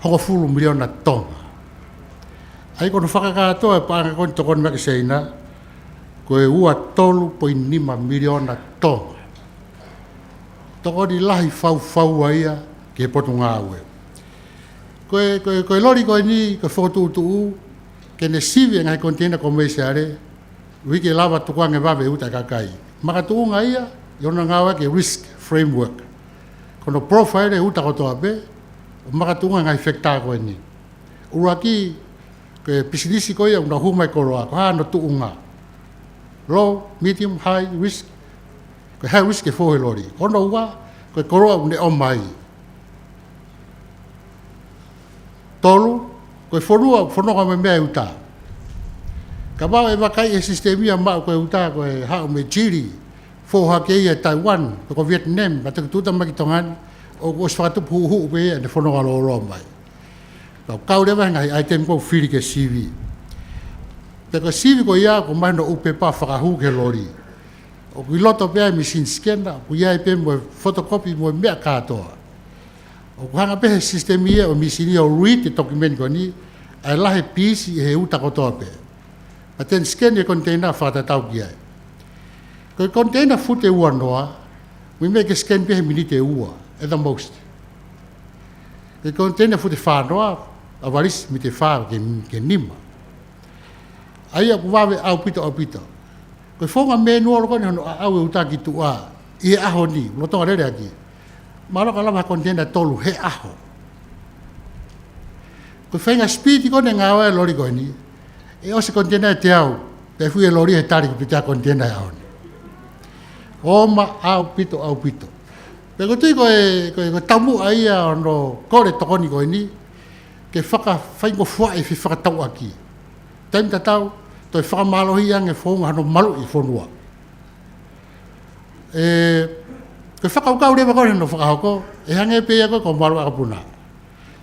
hongofulu miliona Tonga. ʻA ia ko hono fakakātoa e paʻanga ko eni tokoni mai ki Seina, ko e ua tolu poini nima miliona Tonga. Tokoni lahi faufaua ia ki he Potungāue. Ko e, ko e, ko e loli ko eni, ko e fokotuʻutuʻu ke ne sivi e ngaahi koniteina komēsiale, ʻuhi ke lava tukuange vave e uta ʻa e kakai. Makatuʻunga ia ʻi hono ngāue ki he risk framework. Ko hono profile e uta kotoa pē, ʻo makatuʻunga e ngaahi factor ko eni. ʻUluaki, ko e pisinisi ko ia ʻoku nau hū mai e koloa, ko e hā hono tuʻunga. Low, medium, high risk. Ko e high risk ʻe fou he loli. Ko hono ua, ko e koloa ʻoku ne ʻomai. Tolu, ko e fonua ʻoku fononga mai mei ai e uta. Kapau ʻe vakaiʻi e sisitemi ia ʻo maʻu ko ē e uta ko ē haʻu mei Chile, fou hake ia ʻi Taiwan, pe ko Vietnam, pea toki tūʻuta mai ki Tonga ni, ʻoku ʻosi fakatupu huʻuhuʻu pē ia ʻene fononga lōloa mai. Pea ʻoku kau leva he ngaahi ʻaitemi ko ē ʻoku fili ke sivi. Pea ko e sivi ko ia ʻoku ʻomai hono ʻū pepa fakahū ki he loli. ʻOku ʻi loto pē ʻa e mīsini sikena, ʻoku ʻi ai pē mo e fotokopi mo e meʻa kātoa. ʻOku hanga pē he sisitemi ia ʻo e mīsini ia ʻo read e tokimeni ko eni, ʻa e lahi e piisi ʻi he uta kotoa pē. Pea te ne scan e koniteina fakatatau ki ai. Ko e koniteina fute ua noa, ʻoku ʻi ai e meʻa ke scan pē he miniti ʻe ua, at the most. Ko e koniteina fute fā noa, ʻavalisi miniti ʻe fā ki he, ki he nima. ʻA ia ʻoku vave ʻaupito, ʻaupito. Ko e founga manual ko eni hono ʻaʻau e uta ki tuʻa ʻi he ʻaho ni, lolotonga lele ʻaki. Mahalo ka lava ha konitena ʻe tolu he ʻaho. Ko e faʻahinga speed ko eni e ngāue e loli ko eni, ʻe ʻosi e konitena ʻe teau, pea fui e loli he tali ko e pita konitena he ʻaho ni. Ō mai ʻaupito, ʻaupito. Pea ʻoku ou tui ko e, ko e, ko e taumuʻa ia hono kole tokoni ko eni, ke fakafaingofuaʻi e fefakatauʻaki. Taimi tatau, toe fakamālohi ange founga hono maluʻi e fonua. ʻE, ko e fakakaukau leva ko eni hono fakahoko, ʻe hangē pē ia ko e ko e malu ʻakapuna.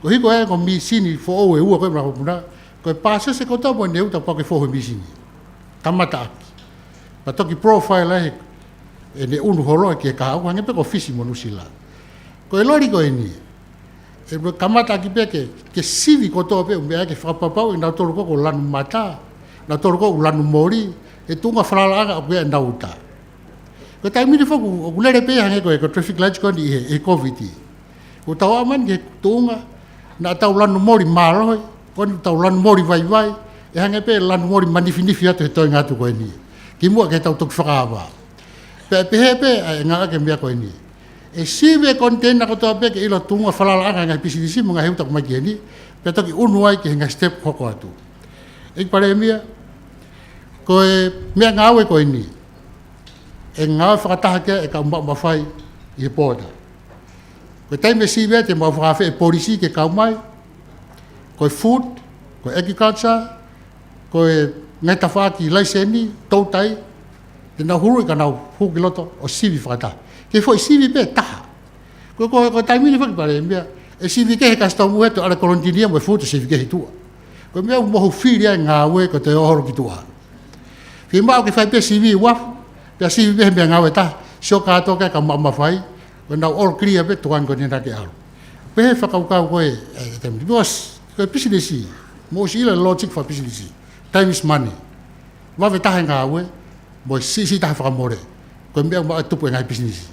Ko e hiko ē ko e mīsini foʻou ʻe ua ko e malu ʻakapuna, ko e pāsese kotoa mo ʻene uta pau ke foʻou he mīsini. Kamata ʻaki. Pea toki profile ʻe he, ʻene ʻunu holo ʻe ki he kahaʻu, hangē pē ko Fisi mo Nuʻusila. Ko e loli ko eni, ʻe kamata ʻaki pē ke, ke sivi kotoa pē ʻū meʻa ke fakapapauʻi nautolu ko e ko e lanu mata, nautolu ko e ʻū lanu moli, ʻi he tuʻunga falalaʻanga ʻoku ʻi ai ʻenau uta. Ko e taimi ni foki, ʻoku lele pē hangē ko e, ko e traffic light ko eni ʻi he, ʻi he Covid. ʻOku tau ʻamanaki he tuʻunga, naʻa tau lanu moli mālohi, ko eni tau lanu moli vaivai, ʻe hangē pē lanu moli manifinifi atu he toenga atu ko eni. Kimuʻa ke tau toki fakaava. Pea ʻe pehē pē, ʻa e ngāueʻaki e meʻa ko eni. ʻE sivi e konitena kotoa pē ke ʻilo tuʻunga falalaʻanga e ngaahi pisinisi mo e ngaahi uta ʻoku ʻomai ki heni, pea toki ʻunu ai ki he ngaahi step hoko atu. ʻEiki Palēmia, ko e meʻangāue ko eni, ʻe ngāue fakataha ki ai e kau maʻu mafai ʻi he pōta. Ko e taimi ʻe sivi ai te mau fakafeʻiloaki e polisi ke kau mai, ko e food, ko e agriculture, ko e ngaahi tafaʻaki laiseni, toutai, te nau huluʻi ka nau hū ki loto ʻo sivi fakataha. Ke foʻi sivi pē taha. Ko, ko, ko e taimi ni foki Palēmia, ʻe sivi kehe e kasitomu he toe ʻalu e kolonitinia mo e food ʻo sivi kehe ʻi tuʻa. Ko e meʻa ʻoku mohu fili ai e ngāue ko e toe ō holo ki tuʻa. Fiemaʻu ke fai pē sivi uafu, pea sivi pē he meʻangāue ʻe taha, sio kātoa ki he kau maʻu mafai, ko ʻenau all clear pē tuʻunga ko eni naʻa ke ʻalu. Pehē e fakakaukau ko ē, ʻe, ʻe taimi ni. Because, ko e pisinisi, mou ʻosi ʻilo e logic fakapisinisi. Time is money. Vave taha e ngāue, mo e siʻisiʻi taha e fakamole. Ko e meʻa ʻoku maʻu e tupu e ngaahi pisinisi.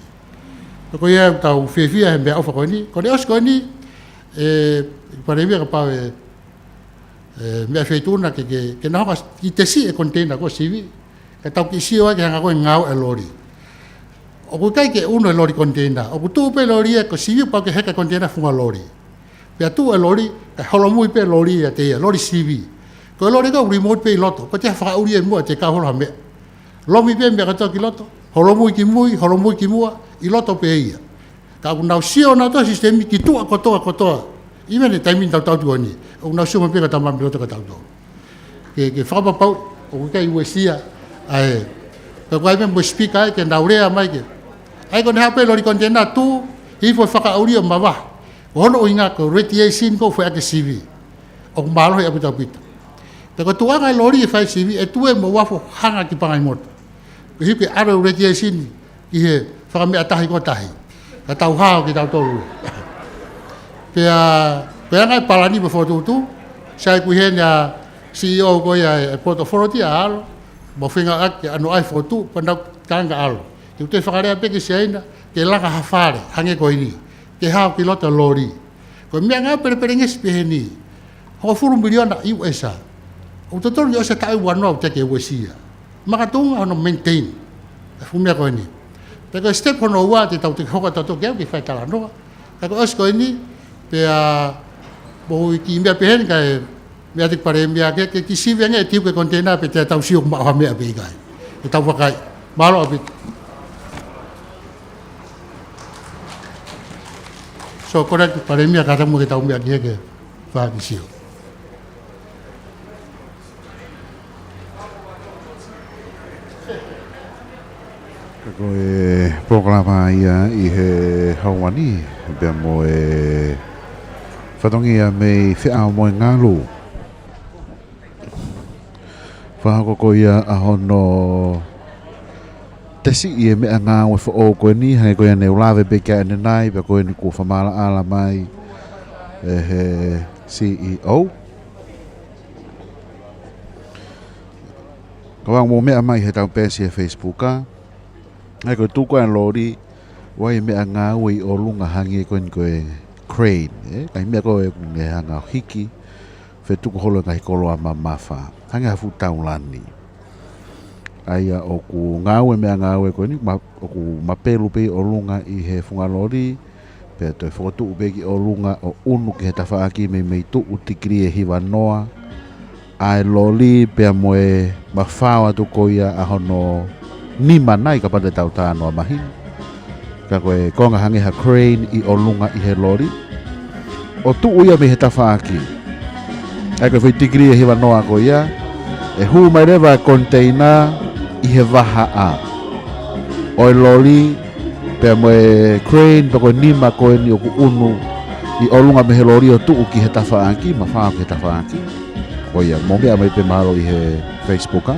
Ko ia ʻoku tau fiefia he meʻaʻofa ko eni, ko ʻene ʻosi ko eni, ʻe, Palēmia kapau ʻe, ʻe, meʻa feituʻu na ke, ke, ke nau hanga ʻo tesi e konitena ko e sivi, ke tau kiʻi sio ai ki he anga ko ē e ngāue e loli. ʻOku ʻikai ke ʻunu e loli konitena. ʻOku tuʻu pē loli ē ko e sivi pau ke heka e konitena he funga loli. Pea tuʻu e loli, kae holomui pē loli ʻiate ia, loli sivi. Ko e loli ko ē ʻoku remote pē ʻi loto, ko e te fakaʻuli ʻi muʻa te kau holo ha meʻa. Lomi pē meʻa kātoa ki loto, holomui ki mui, holomui ki muʻa, ʻi loto pē ia. Ka ʻoku nau sio nautolu he sisitemi ki tuʻa kotoa kotoa. Even he taimi ni tautolu tuʻa ni, ʻoku nau sio mai pē ka tau mami loto ka tautolu. Ke, ke fakapapau, ʻoku ʻikai uesia, ʻa e. Ka ko e meʻa mo e speaker ē, ke nau lea mai ke. ʻA ia ko ʻene haʻu pē loli konitena tuʻu, hifo e fakaʻuli ʻo mavahe. Ko hono ʻuhinga ko e radiation ko ē ʻoku fai ʻaki e sivi. ʻOku mālohi ʻaupito ʻaupito. Pea ko e tuʻunga e loli ʻe fai sivi, ʻe tuʻu mo uafu hanga ki Pangaimotu. Ko e hiki ʻalu e radiation ki he fakameʻa tahi ko tahi. Ka tau hao kitautolu. Pea, ko e anga e palani mo e fokotuʻutuʻu, sai ko ē heni ʻa e C E O ko ia e Port Authority ʻa ʻalu, mo feinga ʻaki ʻa hono ʻai e fokotuʻu, pea nau kanga ʻalu. Te u toe fakalea pē ki Siaina, ke langa ha fale, hangē ko eni, ke hao ki loto e loli. Ko e meʻangāue pelepelengesi pē heni, hongofulu miliona U S ā. ʻOku totonu ke ʻosi e taʻu ʻe ua noa ʻoku teʻeki uesia. Makatuʻunga hono maintain e fuʻu meʻa ko eni. Pea ko e step hono ua te tau toe hoko atu ki ai ke fai talanoa. Ka ko e ʻosi ko eni, pea mo e kiʻi meʻa pē heni kae meʻa atu ki Palēmia ke, ke kiʻi sivi ange e tiuke e konitena pea te tau sio ʻoku maʻu ha meʻa pe ʻikai. ʻE tau vakai. Mālō ʻaupito. So, correct, Palēmia, ka tau mo ke tau meʻa ki he ke fakakisio. Ka ko e polokalama ia ʻi he houa ni, pea mo e fatongia mei Feʻao mo e Ngalu. Fakahoko ko ia ʻa hono tesiʻi e meʻangāue foʻou ko eni, hangē ko ia ne u lave pē ki ai ʻanenai, pea ko eni kuo fakamaʻalaʻala mai ʻe he C E O. Ka ʻoku mou meʻa mai he ʻetau peesi he Facebook ā. ʻA ia ko e tuʻu ko ē loli, ʻoku ʻi ai e meʻangāue ʻi ʻolunga hangē ko eni ko e crane, ē? Ngaahi meʻa ko ē ʻoku ne hanga ʻo hiki, fetuku holo e ngaahi koloa mamafa. hangē ha fuʻu taulani. ʻA ia ʻoku ngāue meʻangāue ko eni, ma-, ʻoku mapelu pē ʻi ʻolunga ʻi he funga loli, pea toe fokotuʻu pē ki ʻolunga ʻo ʻunu ki he tafaʻaki mei, mei tuʻu tikili ʻe hiva noa ʻa e loli pea mo e mafao atu ko ia ʻa hono nima nai kapau te tau talanoa mahino. Ka ko e konga hangē ha crane ʻi ʻolunga ʻi he loli. ʻO tuʻu ia mei he tafaʻaki. ʻA ia ko e foʻi tikili ʻe hiva noa ko ia. ʻE hū mai leva e koniteina ʻi he vahaʻa ʻo e loli, pea mo e crane, pea ko e nima ko eni ʻoku ʻunu ʻi ʻolunga mei he loli ʻo tuʻu ki he tafaʻaki, mafao ki he tafaʻaki. Ko ia, mou meʻa mai pē mahalo ʻi he Facebook, ā.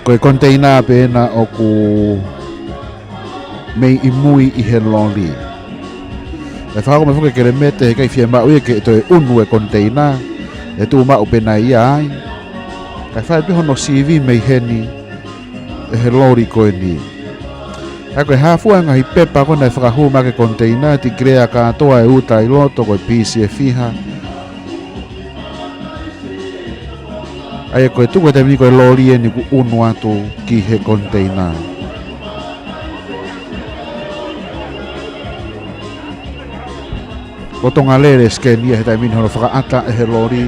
Ko e koniteina pē ena ʻoku mei ʻi mui ʻi he loli. ʻE fakahoko mai foki e kelemete, heʻikai fiemaʻu ia ke toe ʻunu e koniteina, ʻe tuʻu maʻu pē nai ia ai. Kae fai pē hono sivi mei heni ʻe he loli ko eni. ʻA ia ko e hā fua e ngaahi pepa ko ē naʻe fakahū mai ki he koniteina, tikilea kātoa e uta ʻi loto ko e piisi ʻe fiha. ʻA ia ko e tuku he taimi ni ko e loli eni ʻoku ʻunu atu ki he koniteina. Lolotonga lele e sikeni ia he taimi ni hono fakaʻata ʻe he loli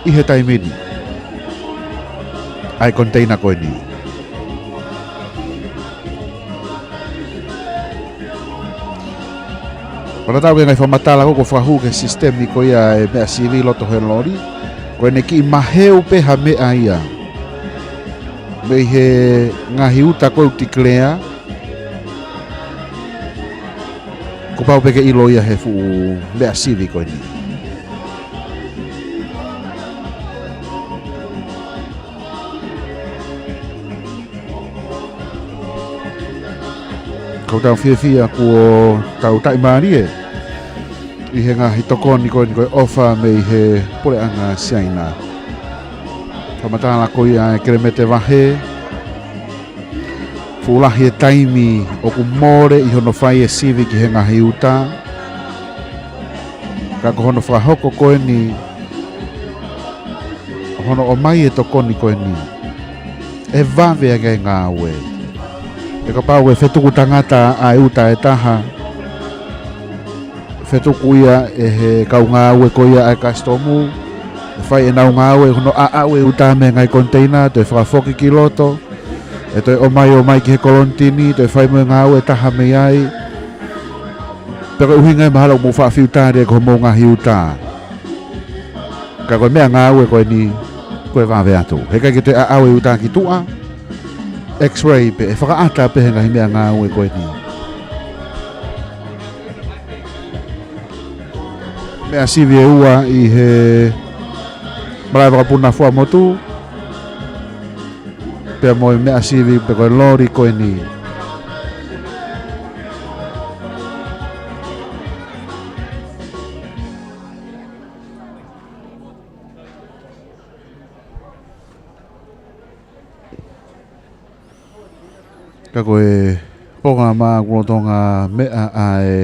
ʻi he taimi ni ʻa e koniteina ko eni. Pea tatau ki he ngaahi fakamatala ko ē kuo fakahū ki he sisitemi ko ia e meʻa sivi ʻi loto he loli, ko ʻene kiʻi maheu pē ha meʻa ia mei he ngaahi uta ko ē ʻoku tikilea, kuo pau pē ke ʻilo ia he fuʻu meʻa sivi ko eni. Ko ʻetau fiefia kuo tau taʻimālie ʻi he ngaahi tokoni ko eni ko e ʻofa mei he puleʻanga Siaina. Fakamatala ko ia e kelemete vahe, fuʻu lahi e taimi ʻoku mole ʻi hono fai e sivi ki he ngaahi uta. Ka ko hono fakahoko ko eni, hono ʻomai e tokoni ko eni, ʻe vave ange e ngāue. He kapau ʻe fetuku tangata ʻa e uta ʻe taha, fetuku ia ʻe he kau ngāue ko ia ʻa e kasitomu, ʻe fai ʻenau ngāue hono ʻaʻau e uta mei he ngaahi koniteina, toe fakafoki ki loto, ʻe toe ʻomai, ʻomai ki he kolonitini, toe fai mo e ngāue ʻe taha mei ai. Pea ko e ʻuhinga ia mahalo ʻoku mou faʻa fiu tali ai ko hoʻomou ngaahi uta. Ka ko e meʻangāue ko eni, ko e vave atu. Heʻikai ke toe ʻaʻau e uta ki tuʻa, X-ray pē, ʻe fakaʻata pē he ngaahi meʻangāue ko eni. Meʻa sivi ʻe ua ʻi he malaʻe vakapuna Fuaʻamotu, pea mo e meʻa sivi pe ko e loli ko eni. Ka ko e polokalama ʻoku lolotonga meʻa ʻa e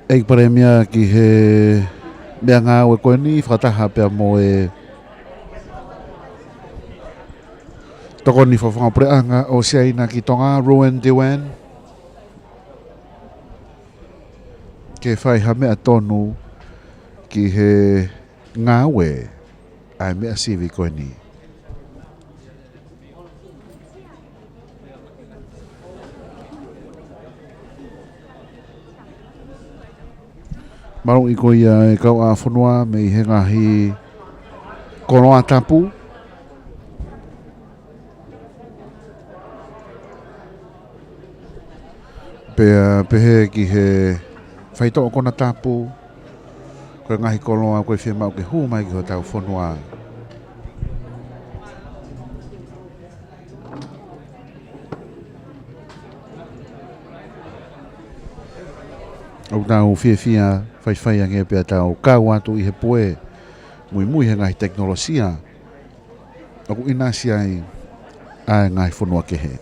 ʻEiki Palēmia ki he meʻangāue ko eni fakataha pea mo e tokoni fakapuleʻanga ʻo Siaina ki Tonga, Ruan Dewan, ke fai ha meʻa tonu ki he ngāue ʻa e meʻa sivi ko eni. Maluʻi ko ia e kauʻāfonua mei he ngaahi koloa tapu. Pea pehē ki he faitoʻo konatapu, ko e ngaahi koloa ko ē ʻoku fiemaʻu ke hū mai ki hotau fonua. ʻOku tau fiefia faifai ange pea tau kau atu ʻi he pue muimui he ngaahi tekinolosia ʻoku ʻinasi ai ʻa e ngaahi fonua kehe.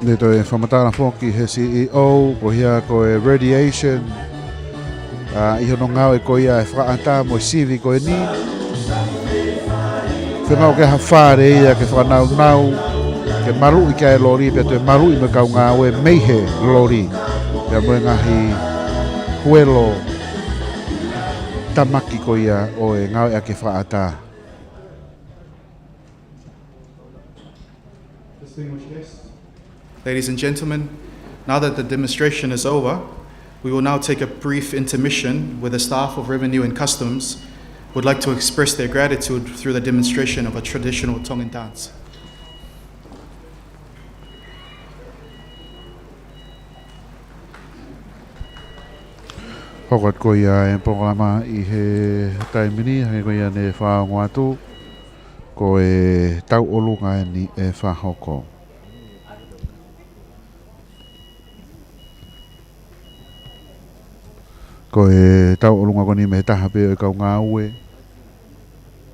Ne toe fakamatala foki he C E O, ko ia ko e radiation, ʻa, ʻi hono ngāue ko ia e fakaʻatā mo e sivi ko eni. Fiemaʻu ke ʻi ai ha fale ia ke fakanaunau, ke maluʻi ki ai e loli, pea toe maluʻi mo e kau ngāue mei he loli. Pea mo e ngaahi huelo tāmaki ko ia ʻo e ngāueʻaki e fakaʻatā. Distinguished guests. Ladies and gentlemen, now that the demonstration is over, we will now take a brief intermission where the staff of Revenue and Customs would like to express their gratitude through the demonstration of a traditional Tongan dance. Hoko atu ko ia e polokalama ʻi he taimi ni, hangē ko ia ne fakaongo atu, ko e tauʻolunga eni ʻe fakahoko. Ko e tauʻolunga ko eni mei he taha pē ʻo e kau ngāue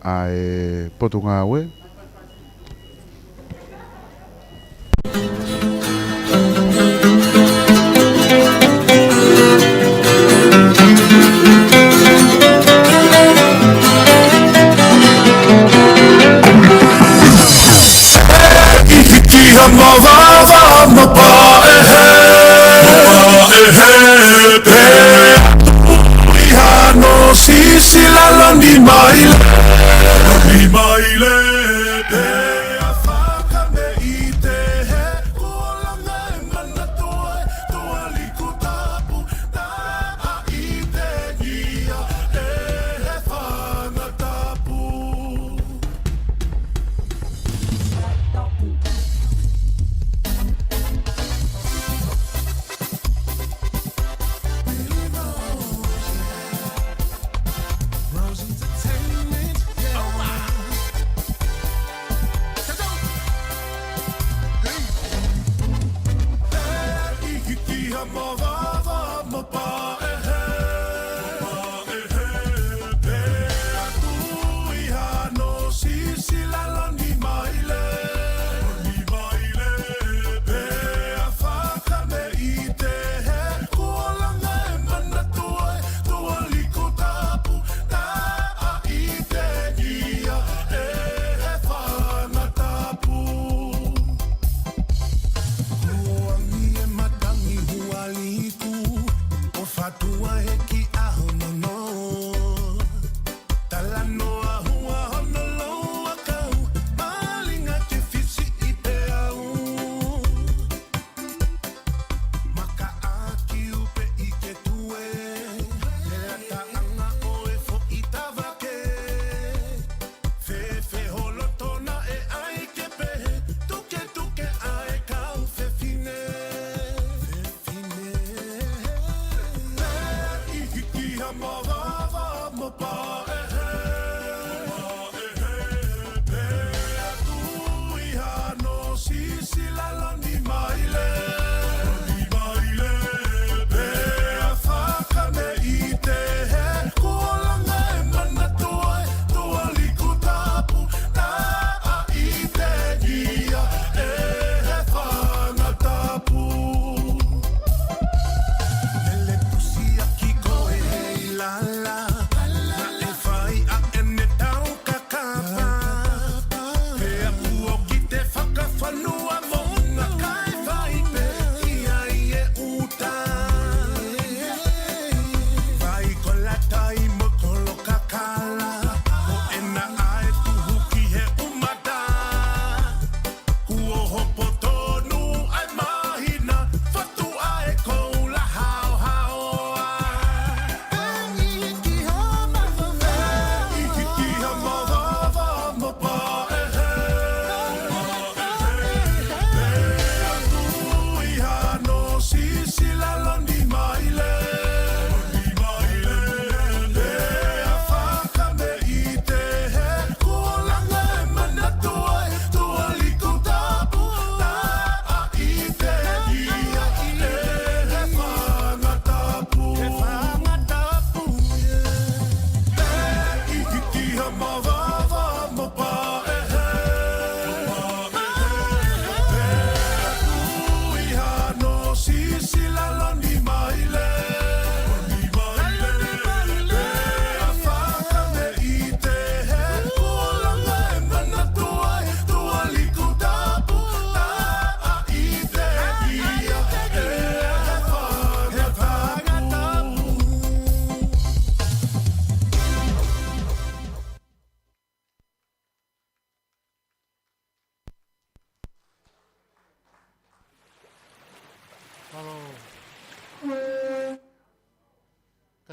ʻa e Potungāue. ʻI hiki ha mavava mo paʻehe, mo paʻehe pē. ʻI hano sisi lalo ni maile, ni maile pē. A fakameʻite he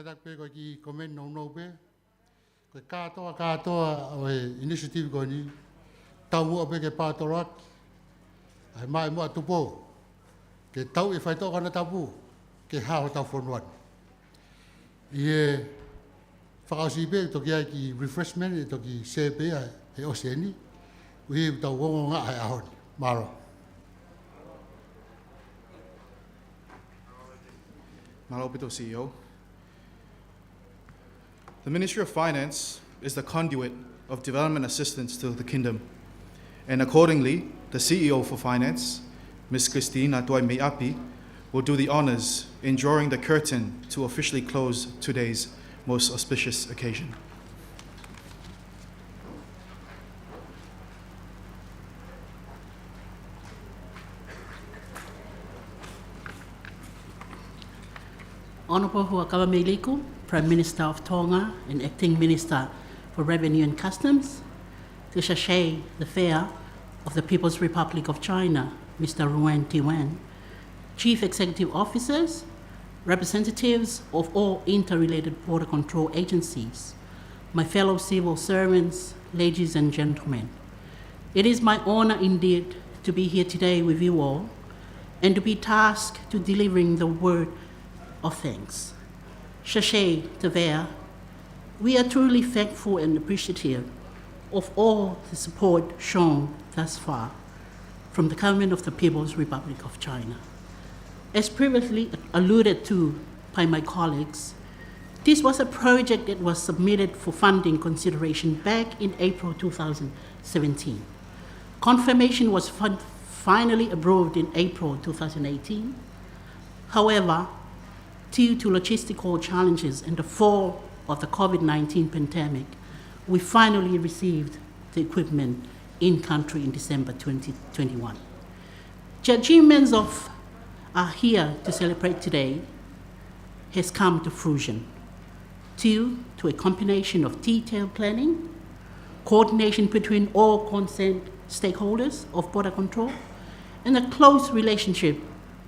Taki pē ko e kiʻi comment nounou pē. Ko e kātoa, kātoa ʻo e initiative ko eni, taumuʻa pē ke paotoloaki ʻa e maʻimoa Tupou, ke tau ʻi he faitoʻo konatapu ke hao hotau fonua ni. ʻI he fakaʻosi pē, toki ʻai e kiʻi refreshment, ʻe toki sē pē ia he ʻosi eni, ʻuhi ʻoku tau ongoongoa he ʻaho ni. Mālō. Mālō ʻaupito, C E O. The Ministry of Finance is the conduit of development assistance to the kingdom, and accordingly, the C E O for Finance, Miss Christina Tuaimeiʻapi, will do the honors in drawing the curtain to officially close today's most auspicious occasion. Honourable Huʻakavameiliku, Prime Minister of Tonga and Acting Minister for Revenue and Customs, to sashay the fare of the People's Republic of China, Mister Ruan Tiwan, Chief Executive Officers, representatives of all interrelated border control agencies, my fellow civil servants, ladies and gentlemen. It is my honor indeed to be here today with you all and to be tasked to delivering the word of thanks. Sashay the fare, we are truly thankful and appreciative of all the support shown thus far from the Government of the People's Republic of China. As previously alluded to by my colleagues, this was a project that was submitted for funding consideration back in April two thousand seventeen. Confirmation was fin-, finally approved in April two thousand eighteen. However, due to logistical challenges and the fall of the COVID nineteen pandemic, we finally received the equipment in country in December twenty twenty-one. The achievements of are here to celebrate today has come to fruition due to a combination of detailed planning, coordination between all concerned stakeholders of border control, and a close relationship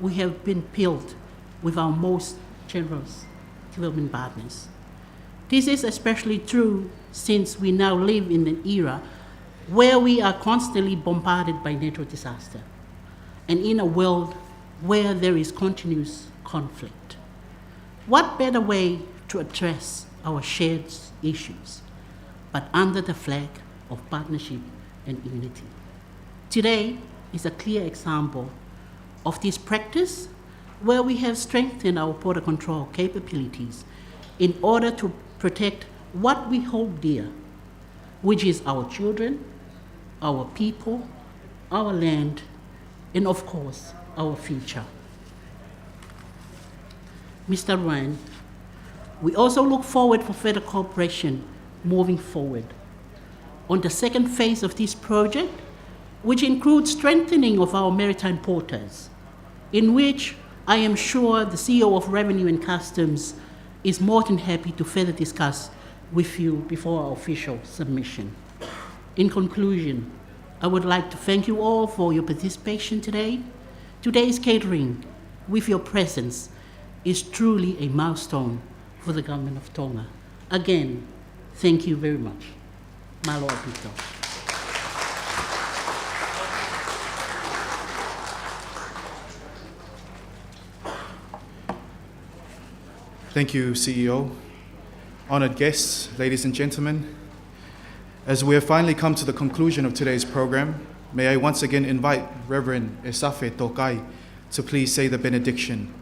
we have been built with our most generous development partners. This is especially true since we now live in an era where we are constantly bombarded by natural disaster and in a world where there is continuous conflict. What better way to address our shared issues but under the flag of partnership and unity? Today is a clear example of this practice, where we have strengthened our border control capabilities in order to protect what we hold dear, which is our children, our people, our land, and of course, our future. Mister Ruan, we also look forward for further cooperation moving forward on the second phase of this project, which includes strengthening of our maritime porters, in which I am sure the C E O of Revenue and Customs is more than happy to further discuss with you before our official submission. In conclusion, I would like to thank you all for your participation today. Today's gathering, with your presence, is truly a milestone for the Government of Tonga. Again, thank you very much. Mālō ʻaupito. Thank you, C E O. Honored guests, ladies and gentlemen, as we have finally come to the conclusion of today's program, may I once again invite Reverend Esafe Tokai to please say the benediction,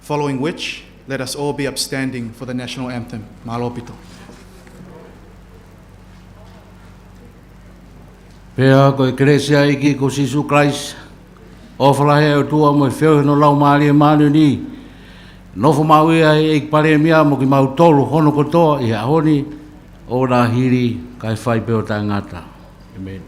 following which, let us all be upstanding for the national anthem. Mālō ʻaupito. Pea ko e kelesi ʻa e ʻEiki ko Sīsū Kalaisi, ʻofa lahi ʻa e ʻOtua mo e feohi hono Laumālie Māʻoniʻoni, nofo maʻu ia ʻi he ʻEiki Palēmia mo kimautolu hono kotoa ʻi he ʻaho ni ʻo nāhili kae fai pē ʻo taʻengata. ʻĒmeni.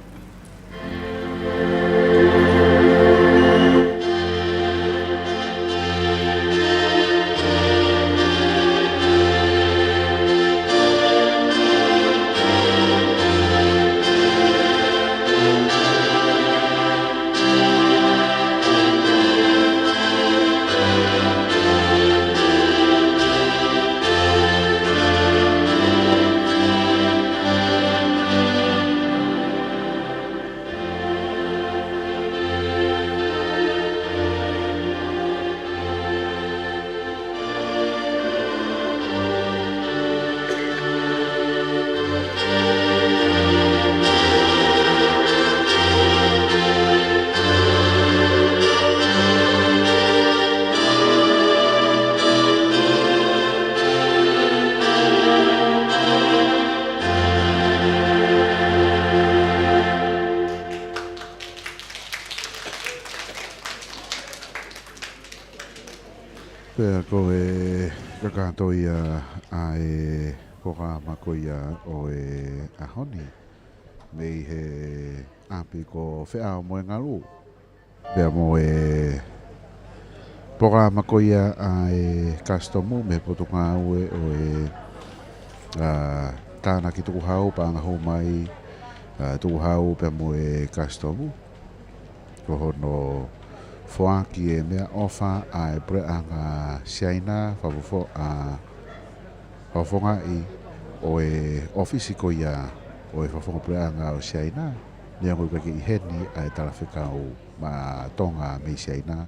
Pea ko e kakato ia ʻa e polokalama ko ia ʻo e ʻaho ni mei he ʻapi ko Feʻao Moengalu. Pea mo e polokalama ko ia ʻa e kasitomu mei he Potungāue ʻo e, ʻa, Tānaki Tukuhau, Paʻanga Hū Mai, ʻa, Tukuhau pea mo e kasitomu. Ko hono foaki e meʻaʻofa ʻa e Puleʻanga Siaina, fakafofo-, ʻa, fakafofongaʻi ʻo e ʻōfisi ko ia ʻo e Fakafofonga Puleʻanga ʻo Siaina, neongo ʻoku ʻikai ke ʻi heni ʻa e talafekau maʻa Tonga mei Siaina,